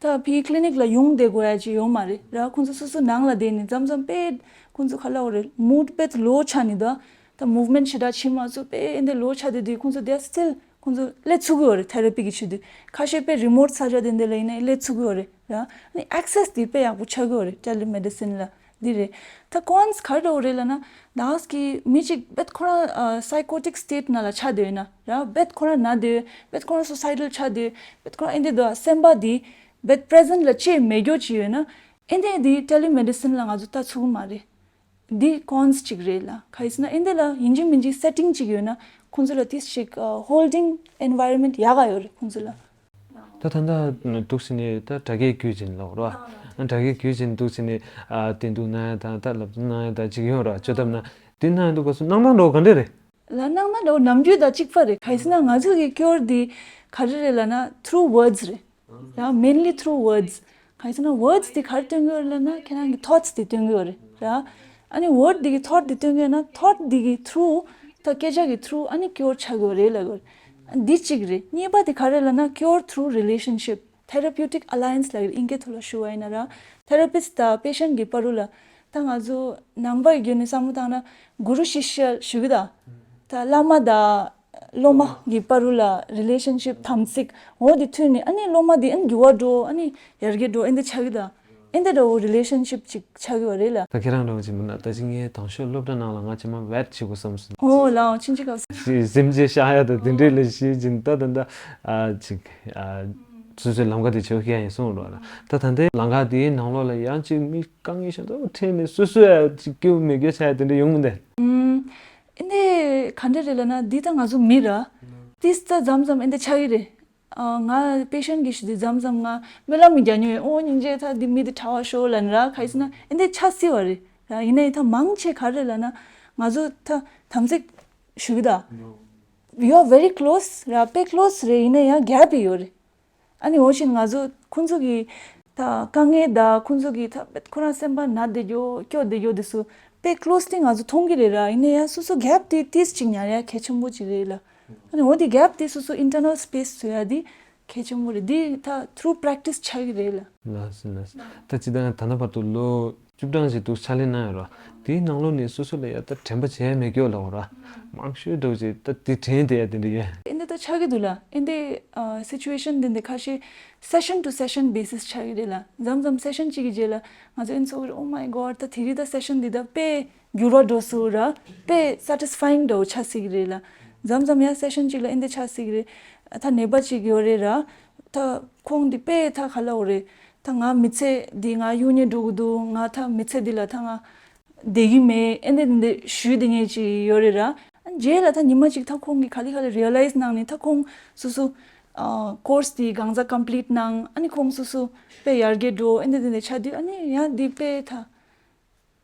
ད་ཕའི་ཀི་ལི་ནིག་ལ་ཡོང་བསྡད་དགོས་ཡ་ཅིག་ཡོད་མ་རེད་ར། ཁོང་ཚོ་སོ་སོ་ནང་ལ་བསྡད་ནས་མཚམས་མཚམས་དཔེ་ཁོང་ཚོ་ག་ལབ་དགོས་རེད། མུཌ་དཔེ་ལོ་ཆགས་ནས་ད་ད་མུབ་མེན་ཊི་ཞེ་དྲག་བྱེད་མ་ཚུགས་དཔེ་ཨེ་འདྲ་ལོ་ཆགས་བསྡད་དུས་ཁོང་ཚོ་དེ་སི་ཊིལ་ཁོང་ཚོ་སླེབས་ཚུགས་ཀྱི་ཡོད་རེད། ཐེ་ར་པི་གི་ཆེད་དུ་ཁ་ཤས་དཔེ་རི་མོཊ་ས་ཆ་དེ་འདྲ་ལ་ཡིན་ན་སླེབས་ཚུགས་ཀྱི་ཡོད་རེད་ར། ཨ་ནི་ཨེག་སེ་སི་དེ་དཔེ་ཡག་པོ་ཆགས་ཀྱི་ཡོད་རེད་ཊེ་ལི་མེ་ཌི་སིན་ལ། འདི་རེད། ད་ཀོན་སི་ག་རེ་འདྲ་བོ་རེད་ལབ་ན། ད་ག་གི་མི་གཅིག་དཔེ་ཁོ་རང་ཨ་སའི་ཀོ་ཊིག་སི་ཊེཊ་ནང་ལ་ཆགས་བསྡད་ཡོད་ན་ར། དཔེ་ཁོ་རང་ན་བསྡད་ཡོད། དཔེ་ཁོ་རང་སུ་སའི་ཌལ་ཆགས་བསྡད་ཡོད། དཔེ་ཁོ་རང་ཨེ་འདྲ་འདུག་ཨ་སེམས་པ་འདི་དཔེ་པི་རེ་ཛེན་ཊི་ལ་ཅིག་མེད་རྒྱུ་ཅིག་ཡོད་ན། ཨེ་འདྲ་འདི་ཊེ་ལི་མེ་ཌི་སིན་ལ་ང་ཚོ་ལྟ་ཚུགས་ཀྱི་མ་རེད། འདི་ཀོན་སི་གཅིག་རེད་ལ། ག་རེ་ཟེར་ན་ཨེ་འདྲ་ལ་ཡིན་གཅིག་མིན་གཅིག་སེ་ཊིང་གཅིག་ཡོད་ན་ཁོང་ཚོ་ལ་ཏིས་ཅིག་ཨ་ཧོལ་ཌིང་ཨེན་ཝའི་རོན་མེན་ཊི་ཡག་ག་ཡོད་རེད་ཁོང་ཚོ་ལ། ད་ད་ལྟ་འདུག་ཟེར་ནས་ད་དྲ་རྒྱའི་བརྒྱུད་ཅིག་ལབ་རོགས། དྲ་རྒྱའི་བརྒྱུད་ཅིག་འདུག་ཟེར་ནས་ཨ་བསྟན་འདུག་གནང་ཡ་དང་ད་ལབ་གནང་ཡ་ད་ཅིག་ཡོད་ར་བཅོ་ཐབས་ན་དེ་གནང་ཡ་འདུག་ག་སུ་གནང་སྟངས་འདྲ་བོ་ག་འདྲས་རེད། ལ་གནང་སྟངས་འདྲ་བོ་ནམ་རྒྱུན་དང་གཅིག་པ་རེད། ག་རེ་ཟེར་ན་ང་ཚོ་གི་ཀིའོར་འདི་ག་རེ་རེད་ལབ་ན་ཐུ་རུ་ཝར་ཌི་རེད་ར། མེན་ལི་ཐུ་རུ་ཝར་ཌི། ག་རེ་ཟེར་ན་ཝར་ཌི་འདི་ག་རེ་སྟོན་གྱི་ཡོད་རེད་ལབ་ན་ཁྱེད་རང་གི་ཐོཊ་སི་འདི་སྟོན་གྱི་ཡོད་རེད་ར། ཨ་ནི་ཝར་ཌི་འདི་གི་ཐོཊ་འདི་སྟོན་གྱི་ཡོད་ན་ཐོཊ་འདི་གི་ཐུ་རུ་ད་སྐད་ཆ་གི་ཐུ་རུ་ཨ་ནི་ཀིའོར་ཆགས་ཀྱི་ཡོད་རེད་ལབ་ཀྱི་ཡོད་རེད། འདི་གཅིག་རེད། གཉིས་པ་དེ་ག་རེ་ལབ་ན་ཀིའོར་ཐུ་རུ་རི་ལེ་ཤན་ཤིབ། ཐེ་ར་པིའུ་ཊིག་ཨ་ལ་ཡན་སི་ལབ་ཀྱི་རེད། ཨིན་སྐད་ཐོག་ལ་ཞུ་བ་ཡིན་ན་ར། ཐེ་ར་པིསི་ཊི་དང་པེ་ཤན་ཊི་གི་བར་དུ་ལ་ད་ང་ཚོ་ནང་པ་ཡི་བརྒྱུད་ནས་བསམ་བློ་བཏང་ན་གུ་རུ་ཤི་ཤ་ཞུ་གི་ད། ད་བླ་མ་དང་སློབ་མ་གི་བར་དུ་ལ་རི་ལེ་ཤན་ཤིབ་དམ་ཚིག་འོ་དེ་མཐུད་ནས་ཨ་ནི་སློབ་མ་དེ་ཨ་ནི་འགྱུར་བ་འགྲོ། ཨ་ནི་ཡར་རྒྱས་འགྲོ། ཨེ་འདི་ཆགས་གི་ད། ཨེ་འདི་འདྲ་བོ་རི་ལེ་ཤན་ཤིབ་ཅིག་ཆགས་ཀྱི་བ་རེད་ལ། ད་ཁྱེད་རང་འདྲ་བོ་ཅིག་མིན་ན་ད་ཅི་ངའི་དང་ཤོས་སློབ་གྲྭ་ནང་ལ་ང་ཅི་མ་བེད་བྱེད་དགོས་བསམ་སོང་། ཨོ་ལའོ་ཕྱིན་ཅི་ག་སེམས་ཅན་བཤའ་ཡ་ད་དེ་འདྲས་ལ་ཞིག་ཅིག་ད་ད་ད་ཨ་ཅིག་ཨ་སོ་སོའི་ལམ་ཁ་དེ་ཆོག་གི་ཡ་ཡིན་གསུངས་རོགས་ལ། ད་ད་ལྟའི་ལམ་ཁ་དེའི་ནང་ལོགས་ལ་ཡང་ཅིག་མི་དཀའ་ངལ་ཤ་ཚ་པོ་འཕྲད་ནས་སོ་སོ་ཡ་ཅིག་སྐྱིད་པོ་མེད་རྒྱུ་ཆགས་ཡ་དེ་འདྲས་ཡོང་གི་འདུག་ཨུམ། ཨེ་འདི་ག་འདྲས་རེད་ལབ་ན་འདི་ད་ང་ཚོ་མི་ར། ཏིས་ད་མཚམས་མཚམས་ཨེ་འདི་ཆགས་ཀྱི་རེད། ཨ་ང་པེ་ཤན་ཊི་གི་ཞུ་དུས་མཚམས་མཚམས་ང་སྨོན་ལམ་རྒྱག་མྱོང་ཡོད། ཨོ་སྙིང་རྗེ་ད་འདི་མི་འདི་གྲྭ་བ་ཤོག་ལབ་ནི་ར། ག་ཡིན་ཟེར་ན་ཨེ་འདི་ཆགས་སྲིད་པ་རེད་ར། ཡིན་ནའི་ད་མང་ཆེ་ག་རེ་ལབ་ན་ང་ཚོ་ད་དམ་ཚིག་ཞུ་གི་ད། You are very close ར། དཔེ་ཀློ་སི་རེད། ཡིན་ནའི་ཡང་གེབ་ཡོད་རེད། ཨ་ནི་འོ་བཞིན་ང་ཚོ་ཁོང་ཚོ་གི་ད་དཀའ་ངལ་ད་ཁོང་ཚོ་གི་ད་ཁོ་རང་སེམས་པ་ན་བསྡད་རྒྱུ་སྐྱོ་བསྡད་རྒྱུ་དེ་ཚོ་དཔེ་ཀློ་སི་དེ་ང་ཚོ་མཐོང་གི་རེད་ར། ཡིན་ནའི་ཡང་སོ་སོ་གེབ་དེ་ཏིས་ཅིག་ཉར་ཡ་གལ་ཆེན་པོ་ཅིག་རེད་ལ། ཨ་ནི་འོ་དེ་གེབ་དེ་སོ་སོ་ཨིན་ཊར་ནལ་སི་པེ་སི་བཟོ་ཡ་དེ་གལ་ཆེན་པོ་རེད། དེ་ད་ཐུ་རུ་པེ་རེག་ཊིས་ཆགས་ཀྱི་རེད་ལ། ལགས་སོ་ལགས་སོ། ད་ཅི་ད་ད་ལྟ་བར་དུ་ལོ་བཅུ་གྲངས་ཤིག་འདུག་ཕྱག་ལས་གནང་ཡོད་ར། དེའི་ནང་ལོགས་ནས་སོ་སོ་ལ་ཡ་ད་དྲན་པ་བརྗེད་ཡ་མེད་སྐྱོ་ལ་འོ་ར། མང་ཤོས་འདྲ་བོ་ཅིག་ད་དེ་དྲན་བསྡད་ཡ་དེ་འདྲ་ཡོད། ཨེ་འདི་ད་ཆགས་ཀྱི་འདུག་ལ། ཨེ་འདི་སི་ཅུ་ཨེ་ཤན་འདི་འདི་ཁ་ཤས་སེ་ཤན་ཊུ་སེ་ཤན་བེ་སིས་ཆགས་ཀྱི་རེད་ལ། མཚམས་མཚམས་སེ་ཤན་གཅིག་གི་རྗེས་ལ་ང་ཚོ་ཨེ་འདི་ཚོ་Oh my God ད་དེ་རིང་ད་སེ་ཤན་འདི་ད་དཔེ་འགྱུར་བ་འགྲོ་སོང་ར། དཔེ་སེ་ཊིས་ཕའིང་འདྲ་བོ་ཆགས་སྲིད་ཀྱི་རེད་ལ། མཚམས་མཚམས་ཡང་སེ་ཤན་གཅིག་ལ་ཨེ་འདི་ཆགས་སྲིད་ཀྱི་རེད། ད་ནད་པ་གཅིག་ཡོད་རེད་ར། ད་ཁོང་འདི་དཔེ་ད་ག་ལབ་དགོས་རེད། ད་ང་མི་ཚེ་འདི་ང་གཡུག་ཉེས་འགྲོ་གི་འདུག་ང་ད་མི་ཚེ་འདི་ལ་ད་ང་བསྡད་ཀྱི་མེད། ཨེ་འདི་འདི་ཞུས་བསྡད་མཁན་ཅིག་ཡོད་རེད་ར། རྗེས་ལ་ད་ཉི་མ་གཅིག་ད་ཁོང་གིས་ག་ལེ་ག་ལེ་རི་ཡ་ལའི་ཛི་གནང་ནས་ད་ཁོང་སོ་སོ་ཨ་ཀོར་སི་འདི་གང་ཙམ་ཀམ་པི་ལིཊ་གནང་། ཨ་ནི་ཁོང་སོ་སོ་དཔེ་ཡར་རྒྱས་འགྲོ། ཨེ་འདི་འདི་འདི་ཆགས་དུས་ཨ་ནི་ཡང་འདི་དཔེ་ད་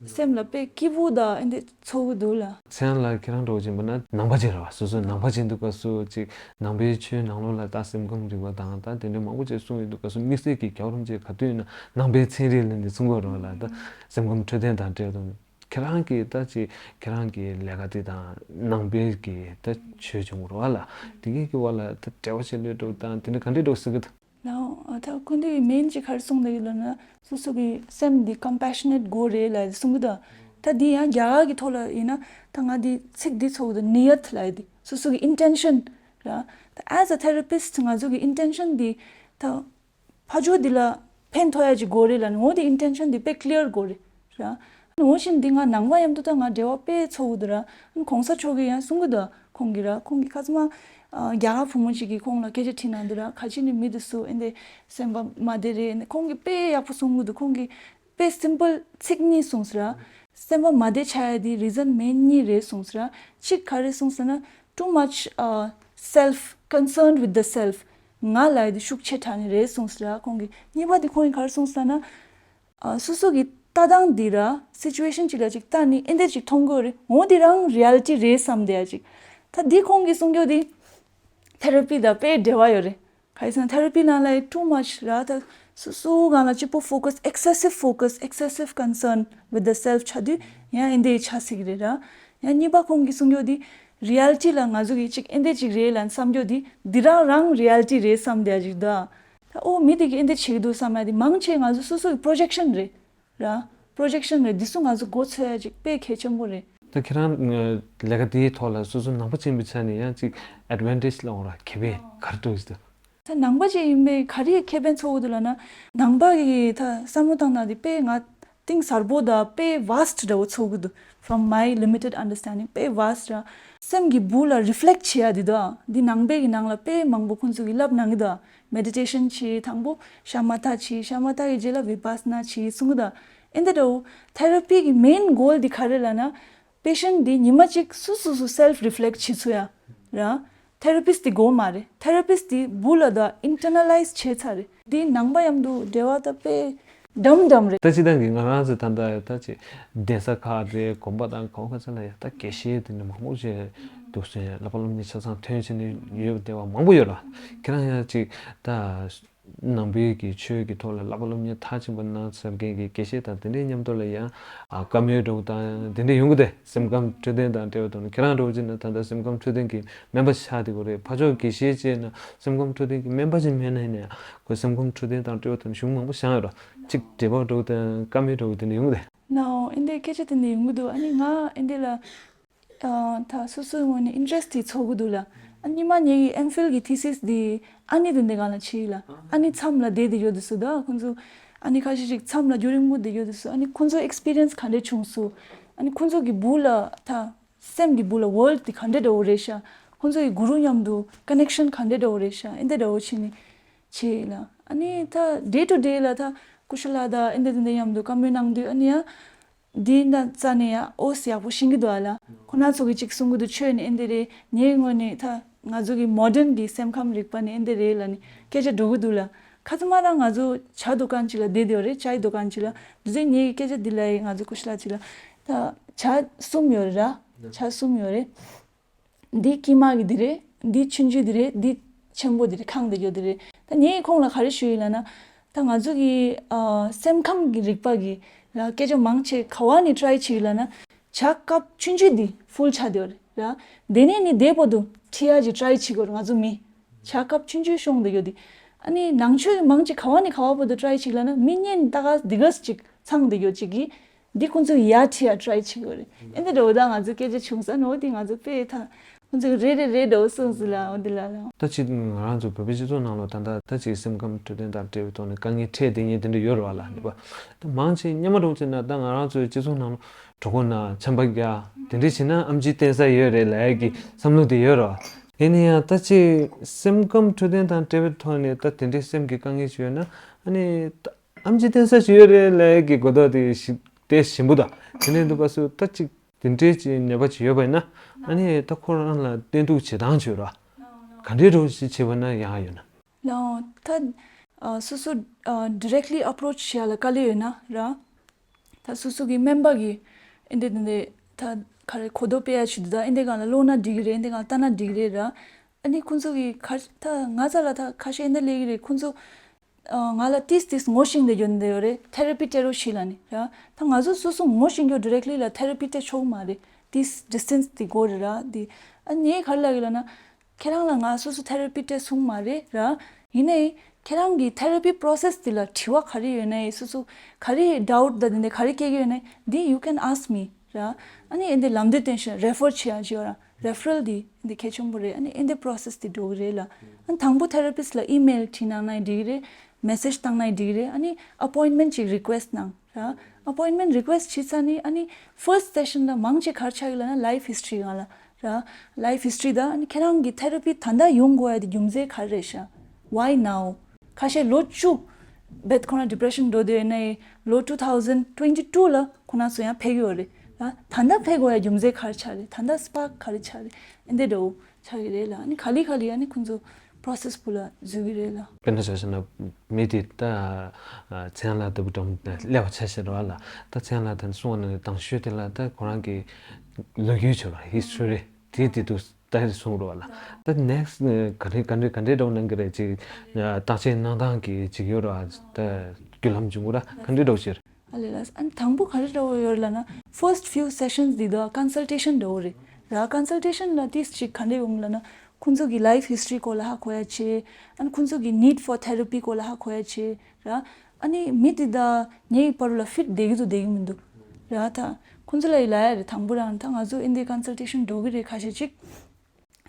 སེམས་ལ་དཔེ་སྐྱིད་པོ་ད་ཨེ་འདི་ཚོར་གི་འདུག་ལ། ཚེ་དབང་ལགས་ཁྱེད་རང་འདྲ་བོ་ཅིག་ཡིན་པ་ན་ནང་པ་ཅིག་རེད་བ། སོ་སོ་ནང་པ་ཅིག་འདུག་ག་སུ་ཅིག་ནང་པའི་ཆོས་ནང་ལོགས་ལ་ད་སེམས་ཁམས་རིག་པ་དང་ད་དེ་འདྲའི་མང་པོ་ཅིག་གསུངས་ཡོད་འདུག་ག་སུ་དམིགས་བསལ་གྱི་རྒྱལ་བ་རིན་པོ་ཆེ་ག་དུས་ཡིན་ན་ནང་པའི་ཚན་རིག་ལ་ནི་གསུང་གི་ཡོད་རེད་བ་ལ། ད་སེམས་ཁམས་འཕྲོད་བསྟེན་དང་འབྲེལ་བ་དང་ཁྱེད་རང་གི་ད་ཅིག་ཁྱེད་རང་གི་ལས་ཀ་དེ་དང་ནང་པའི་གི་ད་ཆོས་བྱུང་རེད་བ་ལ། དེ་གའི་གི་བ་ལ་ད་འབྲེལ་བ་བྱེད་ལོས་འགྲོ་དང་དེ་འདྲ་ག་འདྲས་འགྲོ་ཟེར་གི་འདུག་ལའོ། ད་ཀུན་བཏུས་ཀྱི་མིང་གཅིག་ག་རེ་གསུངས་འདུག་ལབ་ན་སོ་སོ་གི་སེམས་འདི་ཀམ་པེ་ཤ་ནེཊ་དགོས་རེད་ལབ་གསུང་གི་འདུག་ད་འདི་ཡང་རྒྱ་གར་གྱི་ཐོག་ལ་ཡིན་ན་ད་ང་འདི་ཚིག་འདི་ཚོགས་འདུག་ནི་ཡད་ལབ་ཡ་འདི་སོ་སོ་གི་ཨིན་ཊེན་ཤན་ར། ད་as a therapist ང་ཚོ་གི་ཨིན་ཊེན་ཤན་འདི་ད་ཕར་ཕྱོགས་འདི་ལ་ཕན་ཐོགས་ཡ་ཅིག་དགོས་རེད་ལབ་ནི་འོ་འདི་ཨིན་ཊེན་ཤན་འདི་དཔེ་ཀླི་ཡར་དགོས་རེད་ར། འོ་བཞིན་འདི་ང་ནང་པ་མཉམ་དུ་ད་ང་འབྲེལ་བ་དཔེ་ཚོགས་འདུག་ར། གོང་ས་མཆོག་གི་ཡང་གསུང་གི་འདུག་ཁོང་གི་ར་ཁོང་གི་ཁ་ཙ་མ་ ཨ། རྒྱ་གར་བུ་མོ་ཞིག་གིས་ཁོང་ལ་སྐད་ཆ་དྲིས་གནང་འདུག་ར། ཁ་ཅིག་ནི་མི་དེ་ཚོ་ཨེ་འདི་སེམས་པ་མ་བདེ་རེད། ཁོང་གིས་དཔེ་ཡག་པོ་གསུང་གི་འདུག་ཁོང་གིས་དཔེ་སིམ་པལ་ཚིག་གཉིས་གསུངས་སོང་ར། སེམས་པ་མ་བདེ་ཆགས་ཡ་དེ་རི་ཛན་མེན་གཉིས་རེད་གསུངས་སོང་ར། གཅིག་ག་རེ་གསུངས་སོང་ན། too much, uh, self concerned with the self. ང་ལབ་ཡ་དེ་ཤུགས་ཆེ་དྲགས་ནི་རེད་གསུངས་སོང་ར་ཁོང་གིས། གཉིས་པ་དེ་ཁོང་གིས་ག་རེ་གསུངས་སོང་ན། ཨ། སོ་སོ་གི་ལྟ་སྟངས་འདི་ར། སི་ཅུ་ཨེ་ཤན་ཅིག་ལ་ཅིག་ལྟ་ནི་ཨེ་འདྲ་ཅིག་མཐོང་གི་ཡོད་རེད། འོ་འདི་རང་རི་ཨ་ལི་ཊི་རེད་བསམ་བསྡད་ཡ་ཅིག་ད་འདི་ཁོང་གིས་གསུང་རྒྱུ་འདི་ཐེ་ར་པི་དང་དཔེ་འབྲེལ་བ་ཡོད་རེད། ག་རེ་ཟེར་ན་ཐེ་ར་པི་ནང་ལ་too much ར། ད་སོ་སོ་སྒང་ལ་གཅིག་པོ་focus, excessive focus, excessive concern with the self ཆགས་དུས་ཡང་ཨེ་འདྲ་ཆགས་སྲིད་ཀྱི་རེད་ར། ཡང་གཉིས་པ་ཁོང་གིས་གསུང་རྒྱུ་འདི་རི་ཨ་ལི་ཊི་ལ་ང་ཚོ་གིས་ཅིག་ཨེ་འདྲ་ཅིག་རེད་ལབ་བསམ་རྒྱུ་འདི་འདི་རང་རང་རི་ཨ་ལི་ཊི་རེད་བསམ་བསྡད་ཡ་ཅིག་ད། ད་ཨོ་མི་དེ་གིས་ཨེ་འདི་བྱེད་ཀྱི་འདུག་བསམ་ཡ་དེ་མང་ཆེ་ང་ཚོ་སོ་སོ་གི་པོ་རོ་ཇེག་ཤན་རེད་ར། པོ་རོ་ཇེག་ཤན་རེད། འདི་ཚོ་ང་ཚོ་མགོ་ཚོས་ཡ་ཅིག་དཔེ་གལ་ཆེན་པོ་རེད། ད་ཁྱེད་རང་ལས་ཀ་དེའི་ཐོག་ལ་སོ་སོ་ནང་པ་ཅན་པའི་ཆ་ནས་ཡང་ཅིག་ཨེ་ཌི་ཝན་ཊེ་ཇི་ལབ་འོང་ར། ཁེ་ཕན་ག་རེ་འདུག་ཟེར། ད་ནང་པ་ཅིག་ཡིན་པས་ག་རེ་ཁེ་ཕན་ཚོར་གི་འདུག་ལབ་ན། ནང་པ་གི་ད་བསམ་བློ་བཏང་ན་དེ་དཔེ་ང་གཏིང་ཟབ་པོ་དང་དཔེ་ཝཱ་སི་ཊི་འདྲ་བོ་ཚོར་གི་འདུག From my limited understanding དཔེ་ཝཱ་སི་ཊི་ར། སེམས་ཀྱི་སྦུག་ལ་རི་ཕི་ལེག་ཊི་བྱེད་ཡ་དེ་དང་འདི་ནང་པའི་གི་ནང་ལ་དཔེ་མང་པོ་ཁོང་ཚོ་གི་ལབ་གནང་གི་འདུག་མེ་ཌི་ཊེ་ཤན་བྱེད། དང་པོ་ཤ་མ་ཐ་བྱེད། ཤ་མ་ཐ་གི་རྗེས་ལ་བི་པ་སི་ན་བྱེད་གསུང་གི་འདུག་ཨེ་འདི་འདྲ་བོ་ཐེ་ར་པི་གི་མེན་གོལ་འདི་ག་རེ་ལབ་ན། པེ་ཤན་འདི་ཉི་མ་གཅིག་སུ་སུ་སུ་སེལ་ཕི་རི་ཕི་ལེག་ཊི་བྱེད་ཚུགས་ཡ་ར། ཐེ་ར་པི་སི་ཊི་འདི་དགོས་མ་རེད། ཐེ་ར་པི་སི་ཊི་འདི་སྦུག་ལ་ད་ཨིན་ཊར་ནལ་ལའི་ཛི་བྱས་ཚར་རེད། འདི་ནང་པ་མཉམ་དུ་འབྲེལ་བ་ད་དཔེ་འདྲ་མི་འདྲ་མི་རེད། ད་སྤྱིར་བཏང་གི་ང་རང་ཚོ་ད་ལྟ་ད་ཅིག་གདན་ས་ཁག་རེད། དགོན་པ་དང་གང་ག་ཚོ་ལ་ཡ་ད་དགེ་བཤེས་དེ་འདྲ་མང་པོ་ཅིག་འདུག་ཟེར། བསླབ་པ་སློབ་གཉེར་ཆ་ཚང་ཐོན་བྱས་ནས་ཡོད་བསྡད་པ་མང་པོ་ཡོད་ར། ཁྱེད་རང་ཡང་ཅིག་ད་ནང་པའི་གི་ཆོས་ཀྱི་ཐོག་ལ་བསླབ་པ་སློབ་གཉེར་མཐར་ཕྱིན་པ་གནང་ཚར་མཁན་གྱི་དགེ་བཤེས་དང་དེ་འདྲའི་མཉམ་དུ་ལ་ཡང་ཨ་བཀའ་མོལ་འདྲ་བོ་དང་དེ་འདྲ་ཡོང་གི་འདུག་སེམས་ཁམས་འཕྲོད་བསྟེན་དང་འབྲེལ་བ་དང་། ཁྱེད་རང་འདྲ་བོ་ཅིག་ན་ད་ལྟ་སེམས་ཁམས་འཕྲོད་བསྟེན་གྱི་སྨན་པ་ཆགས་བསྡད་ཡོད་རེད། ཕར་ཕྱོགས་དགེ་བཤེས་བྱས་ན་སེམས་ཁམས་འཕྲོད་བསྟེན་གྱི་སྨན་པ་ཅིག་མེད་ན་ཡིན་ན་ཡང་ཁོས་སེམས་ཁམས་འཕྲོད་བསྟེན་དང་འབྲེལ་བ་དང་གཞུང་མང་པོ་བཞག་ཡོད་ར། ཅིག་འབྲེལ་བ་འདྲ་བོ་དང་བཀའ་མོལ་འདྲ་བོ་དེ་འདྲ་ཡོང་གི་འདུག་ནའོ། ཨེ་འདྲའི་སྐད་ཆ་དེ་འདྲ་ཡོང་གི་འདུག་ཨ་ནི་ང་ཨེ་འདྲ་ལ། ཨ། ད་སོ་སོའི་ངོས་ནས་ཨིན་ཊ་རེ་སི་ཊི་དེ་ཚོར་གི་འདུག་ལ། ཨ་ཉི་མ་ངེད་ཀྱི་ཨེམ་ཕིལ་གྱི་ཐི་སིས་དེ་ཨ་ནེ་དེ་འདྲའི་སྒང་ལ་བྱས་ལ། ཨ་ནེ་མཚམས་ལ་བསྡད་དེ་ཡོད་དུས་སུ་ད་ཁོང་ཚོ་ཨ་ནེ་ཁ་ཤས་ཤིག་མཚམས་ལ་རྒྱུན་རིང་པོ་བསྡད་ཡོད་དུས་སུ་ཨ་ནེ་ཁོང་ཚོ་ཨེག་སི་པི་རི་ཡན་སི་ག་འདྲས་བྱུང་སོང་། ཨ་ནེ་ཁོང་ཚོ་གི་སྦུག་ལ་ད་སེམས་ཀྱི་སྦུག་ལ་ཝོལཌ་དེ་ག་འདྲས་འདྲ་བོ་རེད་ཤག་ཁོང་ཚོ་གི་གུ་རུ་མཉམ་དུ་ཀ་ནེག་ཤན་ག་འདྲས་འདྲ་བོ་རེད་ཤག་ཨེ་འདྲས་འདྲ་བོ་བྱས་ནས་བྱས་ལ། ཨ་ནེ་ད་ཌེ་ཊུ་ཌེ་ལ་ད་ཀུ་ཤ་ལ་ད་ཨེ་འདྲས་དེ་འདྲས་མཉམ་དུ་བཀའ་མོལ་གནང་དུས་ཨ་ནེ་ཡ། འདི་ན་རྩ་ནས་ཡང་ཨོ་སི་ཡག་པོ་ཤེས་ཀྱི་འདུག་ཨ་ལ། ཁོ་ན་ཚོ་གིས་ཅིག་གསུང་གི་འདུག་ཆོས་ནི་ཨེ་འདི་རེད། ངའི་ངོས་ནས་ད་ང་ཚོ་གི་མོ་ཌན་གྱི་སེམས་ཁམས་རིག་པ་ནི་ཨེ་འདི་རེད་ལ་ནི་སྐད་ཆ་འགྲོ་གི་འདུག་ལ། ཁ་ཚ་མ་རང་ང་ཚོ་ཇ་དུ་ཀན་ཅིག་ལ་བསྡད་དེ་ཡོད་རེད། ཅའི་དུ་ཀན་ཅིག་ལ། འདི་ཚོས་ངའི་སྐད་ཆ་འདི་ལ་ཡི་ང་ཚོ་ཀུ་ཤ་ལ་ཅིག་ལ། ད་ཇ་གསུམ་ཡོད་རེད་ར། ཇ་གསུམ་ཡོད་རེད། འདི་དཀྱིལ་མ་གི་འདི་རེད། འདི་ཆུང་ཆུང་འདི་རེད། འདི་ཆེན་པོ་འདི་རེད། ཁང་འདི་ཡོད་འདི་རེད། ད་ངས་ཁོང་ལ་ག་རེ་ཞུ་ཡིན་ལབ་ན། ད་ང་ཚོ་གི་ཨ་སེམས་ཁམས་ཀྱི་རིག་པ་གི་ལ་སྐད་ཆ་མང་ཆེ་ག་བ་ནས་ཊ་རའི་བྱེད་ཀྱི་ལབ་ན། ཇ་ཀབ་ཆུང་ཆུང་འདི་ཕུལ་ཆགས་བསྡད་ཡོད་རེད་ར། དེ་ནས་ནི་དེ་བར་དུ་ཁྲིད་ཡ་ཅིག་ཊ་རའི་བྱེད་དགོས་རེད་ང་ཚོ་མི། ཇ་ཀབ་ཆུང་ཆུང་ཤོང་འདི་ཡོད་འདི། ཨ་ནི་ནང་ཆོས་ཀྱི་མང་ཆེ་ག་བ་ནས་ག་བ་བར་དུ་ཊ་རའི་བྱེད་ཀྱི་ལབ་ན་མི་གཉིས་ནི་ད་ག་འདི་ག་ཅིག་ཚང་འདི་ཡོད་ཅིག་གི། འདི་ཁོང་ཚོས་ཡར་ཁྲིད་ཡ་ཊ་རའི་བྱེད་དགོས་རེད། ཨེ་འདི་འདྲ་བོ་ད་ང་ཚོ་སྐད་ཆ་བྱུང་ས་ནོ་དེ་ང་ཚོ་དཔེ་ཐང་ཁོང་ཚོས་རེད་རེད་རེད་འདྲ་བོ་གསུངས་སོང་ལ་འོ་འདི་ལ་ལ། ད་ཅིག་ང་རང་ཚོ་བོད་པའི་སྤྱི་ཚོགས་ནང་ལ་ད་ལྟ་ད་ཅིག་སེམས་ཁམས་འཕྲོད་བསྟེན་དང་འབྲེལ་བའི་ཐོག་ནས་དཀའ་ངལ་འཕྲད་བསྡད་མཁན་དེ་འདྲ་ཡོད་རེད་བ་ལ་ནི་པ། ད་མང་ཆེ་སྔོན་མ་འདྲ་བོ་བྱས་ན་ད་ང་རང་ཚོའི་སྤྱི་ཚོགས་ནང་ལ་གྲོད་ཁོག་ན་ཆམ་པ་རྒྱག་དེ་འདྲ་བྱས་ན་ཨེམ་ཆི་བསྟེན་ས་ཡོད་རེད་ལབ་ཡ་གི་བསམ་བློ་དེ་ཡོད་རེད་བ། ཡིན་ན་ཡང་ད་ཅིག་སེམས་ཁམས་འཕྲོད་བསྟེན་དང་འབྲེལ་བའི་ཐོག་ནས་ད་དེ་འདྲའི་སེམས་ཀྱི་དཀའ་ངལ་ཞིག་ཡོད་ན་ཨ་ནི་ད། ཨེམ་ཆི་བསྟེན་ས་ཞིག་ཡོད་རེད་ལབ་ཀྱི་གོ་རྟོགས་དེ་ཞིག་དེ་ཞིམ་པོ་དང་དེ་ནས་འདུག་པ་སུ་ད་ཅིག་དེ་འདྲའི་ཅིག་ནད་པ་ཅིག་ཡོད་པ་ཡིན་ན་ཨ་ནི་ད་ཁོ་རང་ལ་བསྟེན་གཏུག་བྱེད་སྟངས་བྱོས་ར་ག་འདྲའི་འདྲ་བོ་ཞིག་བྱེད་པ་ན་ཡག་ཡོད་ན། ལའོ་ད་ཨ་སོ་སོ་ཨ་ཌི་རེག་ལི་ཨེ་པོ་རོ་ཆི་བྱེད་ཡ་ལ་དཀའ་ལས་ཡོད་ན་ར། ད་སོ་སོ་གི་སྨན་པ་གི་ཨེ་འདི་འདི་འདི་ད་ག་རེ་གོ་རྟོགས་སྤེལ་ཡ་ཆེད་དུ་ད་ཨེ་འདི་སྒང་ལ་ཀློག་ན་འགྲིག་གི་རེད། ཨེ་འདི་སྒང་ལ་ལྟ་ན་འགྲིག་གི་རེད་ར། ཨ་ནི་ཁོང་ཚོ་གི་ག་ད་ང་ཚ་ལ་ད་ཁ་ཤས་ཨེ་འདི་ལས་ཀྱི་རེད། ཁོང་ཚོ་ཨ་ང་ལ་ཏིས་ཏིས་ངོ་ཤེས་འདི་ཡོད་འདི་ཡོད་རེད། ཐེ་ར་པི་སྤྲད་རོགས་བྱེད་ལབ་ནི་ར། ད་ང་ཚོ་སོ་སོ་ངོ་ཤེས་རྒྱུ་ཌི་རེག་ལི་ལ་ཐེ་ར་པི་སྤྲད་ཆོག་མ་རེད། ཏིས་ཌི་སི་ཊེན་སི་འདི་དགོས་རེད་ར་འདི། ཨ་ངས་ག་རེ་ལབ་ཀྱི་ལབ་ན། ཁྱེད་རང་ལ་ང་སོ་སོ་ཐེ་ར་པི་སྤྲད་སོང་མ་རེད་ར། ཡིན་ནའི་ཁྱེད་རང་གི་ཐེ་ར་པི་པོ་རོ་སེ་སི་འདི་ལ་དྲི་བ་ག་རེ་ཡོད་ནའི་སོ་སོ་ག་རེ་ཌའུ་ཊི་ད་འདི་འདི་ག་རེ་སྐྱེ་གི་ཡོད་ནའི་འདི་you can ask me ར། ཨ་ནི་ཨེ་འདི་ལམ་སྟོན་སྟོན་ཤིང་རེ་ཕར་བྱེད་ཡ་ཅིག་ཡོད་ར། རེ་ཕ་རལ་འདི་འདི་གལ་ཆེན་པོ་རེད། ཨ་ནི་ཨེ་འདི་པོ་རོ་སེ་སི་འདི་འགྲོ་གི་རེད་ལ། ཨ་ནི་དང་པོ་ཐེ་ར་པི་སི་ཊི་ལ་ཨི་མེལ་བྲིས་གནང་ན་འགྲིག་གི་རེད། མེ་སེ་ཇི་བཏང་ན་འགྲིག་གི་རེད། ཨ་ནི་ཨ་པོ་ཡིན་མེན་ཊི་ཅིག་རི་ཀུ་ཨེ་སི་ཊི་གནང་ར། ཨ་པོ་ཡིན་མེན་ཊི་རི་ཀུ་ཨེ་སི་ཊི་བྱས་ཚར་ནི་ཨ་ནི་ཕར་སི་ཊི་སེ་ཤན་ལ་མང་ཆེ་ག་རེ་ཆགས་ཀྱི་ལབ་ན་ལའིཕ་ཧིས་ཊོ་རི་སྒང་ལ་ ར། Life history དང་ཨ་ནི་ཁྱེད་རང་གི་ཐེ་ར་པི་ད་ལྟ་ཡོང་དགོས་ཡ་དེ་རྒྱུ་མཚན་ག་རེ་རེད་ཤག Why now? ཁ་ཤས་ལོ་བཅུ་བེད་ཁོ་ན་ཌི་པི་རེ་ཤན་འགྲོ་དུས་ནས་ལོ་two thousand twenty two ལ་ཁོ་ན་ཚོ་ཡང་ཕེབས་ཡོད་རེད། ད་ད་ལྟ་ཕེབས་དགོས་ཡ་རྒྱུ་མཚན་ག་རེ་ཆགས་རེད། ད་ལྟ་སི་པཱག་ག་རེ་ཆགས་རེད། ཨེ་འདྲ་འདྲ་བོ་ཆགས་ཀྱི་རེད་ལ། ཨ་ནི་ག་ལེ་ག་ལེ་ཨ་ནི་ཁོང་ཚོ་པོ་རོ་སེ་སི་བུ་ལ་འཛུལ་གྱི་རེད་ལ། དཔེར་ན་ཆ་བཞག་ན་མི་དེ་ད་ཚེ་དབང་ལགས་ལྟ་བུ་འགྲམ་སླེབས་པ་ཆ་བཞག་རེད་བ་ལ། ད་ཚེ་དབང་ལགས་དེ་གསུང་བ་ནི་དང་ཤོས་དེ་ལ་ད་ཁོ་རང་གི་ལོ་རྒྱུས་བྱས་པ་ཧིས་ཊོ་རི་དེ་དེ་དུ། ད་རེས་གསུངས་རོགས་ལ། ད་ནེག་སི་ག་རེ་ག་འདྲེ་ག་འདྲེ་འདྲ་བོ་གནང་གི་རེད་ཅིག་བརྟག་དཔྱད་གནང་སྟངས་ཀྱི་ཅིག་ཡོད་ར། ད་བརྒྱུད་ལམ་བྱུང་གི་ར་ག་འདྲེ་འདྲ་བོ་ཅིག་ཨ་ལས་ལ་ཨ་ནི་དང་པོ་ག་རེ་འདྲ་བོ་ཡོད་ལ་ན། first few sessions འདི་དག་ཀོན་སལ་ཊེ་ཤན་འདྲ་བོ་རེད་ར། ཀོན་སལ་ཊེ་ཤན་ལ་ཏིས་ཅིག་ག་འདྲེ་ཡོང་ལ་ན། ཁོང་ཚོ་གི་ལའིཕ་ཧིས་ཊོ་རི་སྐོར་ལ་ཧ་གོ་ཡ་ཆེ། ཨ་ནི་ཁོང་ཚོ་གི་need for therapy སྐོར་ལ་ཧ་གོ་ཡ་ཆེ་ར། ཨ་ནི་མི་དེ་དག་ངའི་བར་ལ་ཕིཊ་བསྡད་ཀྱི་འདུག་བསྡད་ཀྱི་མི་འདུག་ར། ད་ཁོང་ཚོ་ལ་ཡི་ལ་ཡ་རེད། དང་པོ་རང་ད་ང་ཚོ་ཨིན་དེ་ཀོན་སལ་ཊེ་ཤན་འགྲོ་གི་རེད་ཁ་ཤས་ཅིག་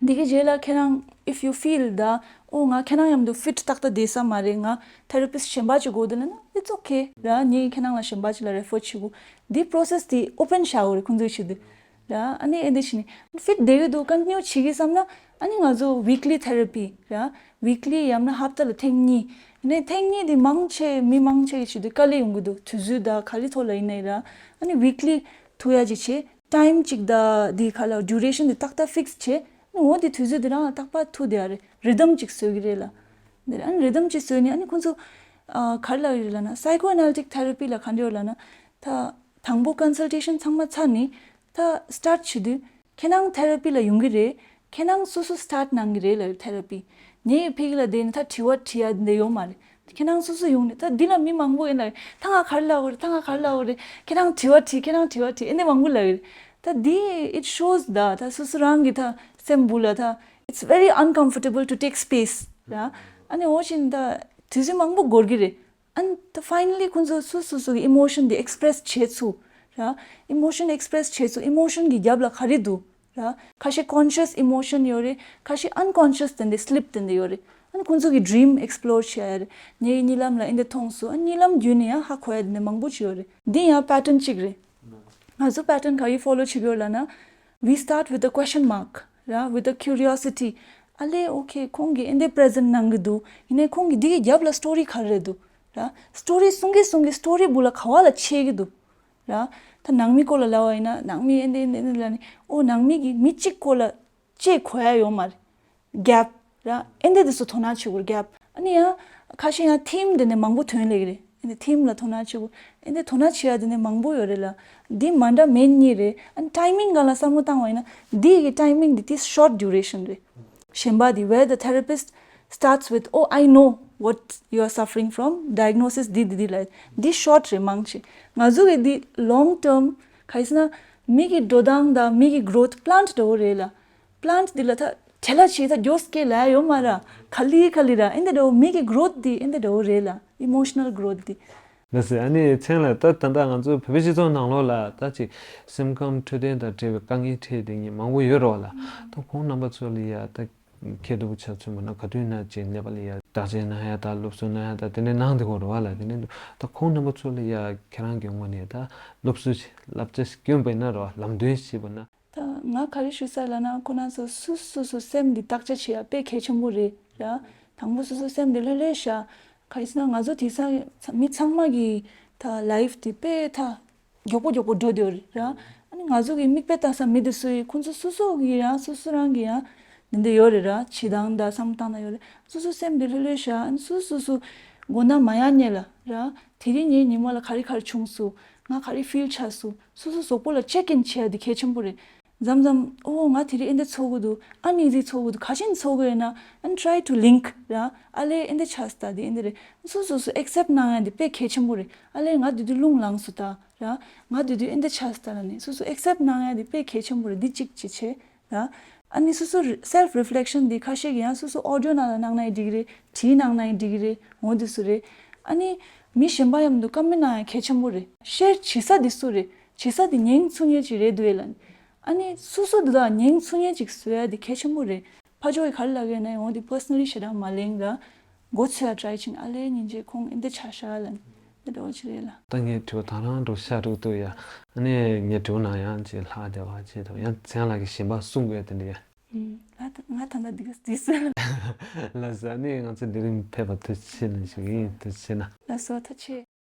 འདི་གི་རྗེས་ལ་ཁྱེད་རང་if you feel ད་ཨོ་ང་ཁྱེད་རང་མཉམ་དུ་ཕིཊ་ཏག་ཏག་བསྡད་ས་མ་རེད། ང་ཐེ་ར་པིསཊ་གཞན་པ་ཅིག་དགོས་འདུག་ལབ་ན་it's okay ར། ངས་ཁྱེད་རང་ལ་གཞན་པ་ཅིག་ལ་རེ་ཕར་བྱེད་དགོས། འདི་པོ་རོ་སེ་སི་འདི་ཨོ་པན་བྱ་དགོས་རེད་ཁོང་ཚོའི་ཆེད་དུ། ར། ཨ་ནི་ཨེ་འདི་བྱས་ནས་ཕིཊ་བསྡད་ཀྱི་འདུག་ཀོན་ཊི་ནིའུ་བྱེད་ཀྱི་བསམ་ན་ཨ་ནི་ང་ཚོ་ཝིག་ལི་ཐེ་ར་པི་ར། ཝིག་ལི་ཡང་ན་ཧབ་ཏ་ལ་ཐེངས་གཉིས། ཡིན་ནའི་ཐེངས་གཉིས་འདི་མང་ཆེ་མི་མང་ཆེ་གི་ཆེད་དུ་དཀའ་ལས་ཡོང་གི་འདུག་དུས་ཚོད་དང་ག་རེ་ཐོག་ལ་ཡིན་ནའི་ར། ཨ་ནི་ཝིག་ལི་ཐུག་ཡ་ཅིག་བྱེད། ཊའིམ་གཅིག་དང་འདི་ག་ལ་ཌུ་རེ་ཤན་འདི་ཏག་ཏག་ཕིག་སི་བྱེད། ཨ་ནི་འོ་འདི་དུས་ཚོད་འདི་རང་ལ་རྟག་པར་ཐུག་བསྡད་ཡ་རེད། རི་དམ་གཅིག་བཟོ་གི་རེད་ལ། འདི་ཨ་ནི་རི་དམ་གཅིག་བཟོས་ནས་ཨ་ནི་ཁོང་ཚོ་ཨ་ག་རེ་ལབ་ཡོད་རེད་ལབ་ན། སའི་ཀོ་ཨ་ན་ལི་ཊིག་ཐེ་ར་པི་ལ་ག་འདྲ་ཡོད་ལབ་ན། ད་དང་པོ་ཀོན་སལ་ཊེ་ཤན་ཚང་མ་ཚར་ནས་ད་སི་ཊར་ཊི་བྱེད་དུས། ཁྱེད་རང་ཐེ་ར་པི་ལ་ཡོང་གི་རེད། ཁྱེད་རང་སོ་སོ་སི་ཊར་ཊི་གནང་གི་རེད་ལབ་ཡོད་ཐེ་ར་པི། ངའི་ཕ་གི་ལ་བསྡད་ནས་ད་དྲི་བ་དྲི་ཡ་འདི་ཡོད་མ་རེད། ཁྱེད་རང་སོ་སོ་ཡོང་ནས་ད་འདི་ལ་མི་མང་པོ་ཡིན་ལ། ད་ང་ག་རེ་ལབ་དགོས་རེད། ད་ང་ག་རེ་ལབ་དགོས་རེད། ཁྱེད་རང་དྲི་བ་དྲི། ཁྱེད་རང་དྲི་བ་དྲི། ཨེ་འདི་མང་པོ་ལབ་ཡོད་རེད། ད་འདི་it shows ད་ད་སོ་སོ་རང་གི་ད་སེམས་བུ་ལ་ད་it's very uncomfortable to take space ར། ཨ་ནི་འོ་བཞིན་ད་དུས་ཚོད་མང་པོ་འགོར་གི་རེད། ཨ་ནི་ད་ཕའི་ནལ་ལི་ཁོང་ཚོ་སོ་སོ་སོ་གི་ཨི་མོ་ཤན་དེ་ཨེག་སི་པི་རེ་སི་བྱེད་ཚུགས་ར། ཨི་མོ་ཤན་ཨེག་སི་པི་རེ་སི་བྱེད་ཚུགས། ཨི་མོ་ཤན་གི་རྒྱབ་ལ་ག་རེ་འདུག་ར། ཁ་ཤས་ཀོན་ཤི་ཡས་ཨི་མོ་ཤན་ཡོད་རེད། ཁ་ཤས་ཨན་ཀོན་ཤི་ཡས་དེ་འདྲ་སི་ལིབ་དེ་འདྲ་ཡོད་རེད། ཨ་ནི་ཁོང་ཚོ་གི་ཌི་རིམ་ཨེག་སི་པི་ལོར་བྱེད་ཡ་རེད། ངའི་གཉིད་ལམ་ལ་ཨེ་འདྲ་མཐོང་སོང་། ཨ་གཉིད་ལམ་བརྒྱུད་ནས་ཡང་ཧ་གོ་ཡ་དེ་འདྲ་མང་པོ་ཅིག་ཡོད་རེད། འདི་ཡང་པེ་ཊན་གཅིག་རེད། ང་ཚོ་པེ་ཊན་ག་གི་ཕོ་ལོ་བྱེད་ཀྱི་ཡོད་ལབ་ན། We start with a question mark ར། With a curiosity. ཨ་ལས་ཨོ་ཁེ་ཁོང་གིས་ཨེ་འདྲ་པི་རེ་ཛེན་ཊི་གནང་གི་འདུག་ཡིན་ནའི་ཁོང་གི་འདི་གི་རྒྱབ་ལ་སི་ཊོ་རི་ག་རེ་རེད་འདུག་ར། སི་ཊོ་རི་གསུང་གི་གསུང་གི་སི་ཊོ་རི་བུ་ལ་ག་བ་ལ་ཆས་ཀྱི་འདུག་ར། ད་ནང་མི་སྐོར་ལ་ལབ་པ་ཡིན་ན་ནང་མི་ཨེ་འདྲ་ཨེ་འདྲ་ཨེ་འདྲ་ལབ་ནས་ཨོ་ནང་མི་གི་མི་གཅིག་སྐོར་ལ་ཅེས་གོ་ཡ་ཡོད་མ་རེད། གེབ་ར། ཨེ་འདྲ་དེ་ཚོ་དོ་སྣང་བྱེད་དགོས་རེད། གེབ། ཨ་ནི་ཡང་ཁ་ཤས་ཡང་ཐིམ་དེ་འདྲ་མང་པོ་ཐོན་ལེ་གི་རེད། ཨེ་འདྲ་ཐིམ་ལ་དོ་སྣང་བྱེད་དགོས། ཨེ་འདྲ་དོ་སྣང་བྱེད་ཡ་དེ་འདྲ་མང་པོ་ཡོད་རེད་ལ། འདི་མ་འདྲ་མེད་གཉིས་རེད། ཨ་ནི་ཊའི་མིང་སྒང་ལ་བསམ་བློ་བཏང་བ་ཡིན་ན་འདི་གི་ཊའི་མིང་འདི་དེ་ཤོར་ཊི་ཌུ་རེ་ཤན་རེད། གཞན་པ་འདི་where the therapist starts with oh I know what you are suffering from, diagnosis འདི་འདི་འདི་ལ་འདི་ཤོར་ཊི་རེད་མང་ཆེ། ང་ཚོ་གི་འདི་ལོང་ཊརམ་ག་རེ་ཟེར་ན་མི་གི་འགྲོ་སྟངས་དང་མི་གི་གྷི་རོ་ཐི་པི་ལན་ཊི་འདྲ་བོ་རེད་ལ། པི་ལན་ཊི་འདི་ལ་ད་བྲེལ་བ་བྱེད་ད་མགྱོགས་སྐད་ལ་ཡོད་མ་ར། ག་ལེ་ག་ལེ་ར། ཨེ་འདྲ་འདྲ་བོ་མི་གི་གྷི་རོ་ཐི་འདི་ཨེ་འདྲ་འདྲ་བོ་རེད་ལ། ཨི་མོ་ཤི་ནལ་གྷི་རོ་ཐི་འདི། ལགས་སོ། ཨ་ནི་མཚན་ལགས་ད་ད་ལྟ་ང་ཚོ་བོད་པའི་སྤྱི་ཚོགས་ནང་ལོགས་ལ་ད་ཅིག་སེམས་ཁམས་འཕྲོད་བསྟེན་དང་འབྲེལ་བའི་དཀའ་ངལ་འཕྲད་བསྡད་མཁན་མང་པོ་ཡོད་རེད་བ་ལ། ད་ཁོང་རྣམ་པ་ཚོ་ལ་ཡ་ད་ཁྱེད་ལྟ་བུ་ཆ་མཚོན་པ་ན་ག་དུས་ན་ཅིག་ནེ་པ་ལ་ཡ་བརྟག་དཔྱད་གནང་ཡ་ད་སློབ་གསོ་གནང་ཡ་ད་དེ་འདྲ་གནང་བསྡད་ཀྱི་ཡོད་རེད་བ་ལ། དེ་འདྲ་འདུག་ད་ཁོང་རྣམ་པ་ཚོ་ལ་ཡ་ཁྱེད་རང་གི་ངོས་ནས་ད་སློབ་གསོ་ཞིག་བསླབ་བྱ་ཞིག་སྐྱོན་པ་ཡིན་ན་རེད་བ། ལམ་སྟོན་ཞིག་བྱས་པ་ན། ད་ང་ག་རེ་ཞུ་ས་ལབ་ན་ཁོ་རང་ཚོ་སོ་སོ་སོ་སོ་སེམས་འདི་བརྟག་དཔྱད་བྱེད་ཡ་དཔེ་གལ་ཆེན་པོ་རེད་ར། དང་པོ་སོ་སོ་སེམས་འདི་ལྷོད་ལྷོད་བཞག་ག་རེ་ཟེར་ན་ང་ཚོ་དེང་སང་མི་ཚང་མ་གི་ད་ལའིཕ་འདི་དཔེ་ད་མགྱོགས་པོ་མགྱོགས་པོ་འགྲོ་བསྡད་ཡོད་རེད་ར། ཨ་ནི་ང་ཚོ་གི་མིག་དཔེ་ལྟ་ས་མི་འདི་ཚོ་ཡི་ཁོང་ཚོ་སོ་སོ་གི་ཡང་སོ་སོ་རང་གི་ཡང་འདི་འདྲ་ཡོད་རེད་ར། བྱེད་སྟངས་དང་བསམ་སྟངས་དང་ཡོད་རེད། སོ་སོ་སེམས་འདི་ལྷོད་ལྷོད་བཞག་ཨ་ནི་སོ་སོ་སོ་མགོ་ན་མ་ཡ་ཉལ་ལ་ར། དེ་རིང་ངའི་ཉི་མ་ལ་ག་རེ་ག་རེ་བྱུང་སོང་། ང་ག་རེ་ཕིལ་བྱས་སོང་། སོ་སོ་གཟུགས་པོ་ལ་ཅེག་ཨིན་བྱེད་ཡ་འདི་གལ་ཆེན་པོ་རེད། མཚམས་མཚམས་ཨོ་ང་དེ་རིང་ཨེ་འདྲ་ཚོར་གི་འདུག་ཨ་ནི་ཟིག་ཚོར་གི་འདུག་ག་ཤེད་ཚོར་གི་ཡོད་ན་ཨ་ནི་try to link ར། ཨ་ལས་ཨེ་འདྲ་ཆགས་སོང་ད་འདི་ཨེ་འདྲ་རེད། སོ་སོ་སོ་ཨེག་སེབ་གནང་ཡ་འདི་དཔེ་གལ་ཆེན་པོ་རེད། ཨ་ལས་ང་དེ་དུས་རླུང་ལངས་སོང་ད་ར། ང་དེ་དུས་ཨེ་འདྲ་ཆགས་སོང་ད་ལ་ནི་སོ་སོ་ཨེག་སེབ་གནང་ཡ་འདི་དཔེ་གལ་ཆེན་པོ་རེད། འདི་གཅིག་ཅིག་བྱེད་ར། ཨ་ནི་སོ་སོ་self reflection འདི་ཁ་ཤས་ཀྱིས་ཡང་སོ་སོ་ཨོ་ཌི་ཡོ་ནང་ལ་གནང་ན་ཡང་འགྲིག་གི་རེད། བྲིས་གནང་ན་ཡང་འགྲིག་གི་རེད། འོ་འདི་སུ་རེད། ཨ་ནི་མི་གཞན་པ་མཉམ་དུ་ཀོ་མེན་ཊི་གནང་ཡ་གལ་ཆེན་པོ་རེད། ཤེར་བྱེད་ས་འདི་སུ་རེད། བྱེད་ས་འདི་ཉན་ཚུགས་མཁན་ཅིག་རེད་འདུག་ཨེ་ལ། ཨ་ནི་སོ་སོ་འདི་དག་ཉན་ཚུགས་མཁན་ཅིག་བཟོ་ཡ་འདི་གལ་ཆེན་པོ་རེད། ཕར་ཕྱོགས་ཀྱིས་ག་རེ་ལབ་ཀྱི་ཡོད་ན་ཡང་འོ་འདི་པར་སོ་ནལ་ལི་ཞེ་དྲག་མ་གླེང་ར། མགོ་ཚོས་ཡ་ཊ་རའི་བྱེད་ཨ་ལས་ཉིན་རྗེས་ཁོང་ཨེ་འདྲ་ཆགས་ཤག་ལ། འདྲ་བོ་ཅིག་རེད་ལ། ད་ངས་དྲི་བ་ད་རང་འགྲོ་ཤ་འགྲོ་ཏུ་ཡ། ཨ་ནི་ངས་དྲི་བ་ན་ཡང་ཅིག་ལྷག་བསྡད་པ་ཅིག་དང་ཡང་ཚན་ལགས་ཀྱི་གཞན་པ་གསུང་དགོས་དེ་འདྲ་ཡ། ང་ད་ང་ད་ལྟ་འདི་ག་དུས་སུ་ལ་ཟ་ནི་ང་ཚོ་འདི་རིང་ཕེབས་པ་ཐུགས་རྗེ་ཆེ་ལ་ཞུ་ཡིན། ཐུགས་རྗེ་ཆེ་ན། ལ་སོ་ཐུགས་རྗེ་ཆེ།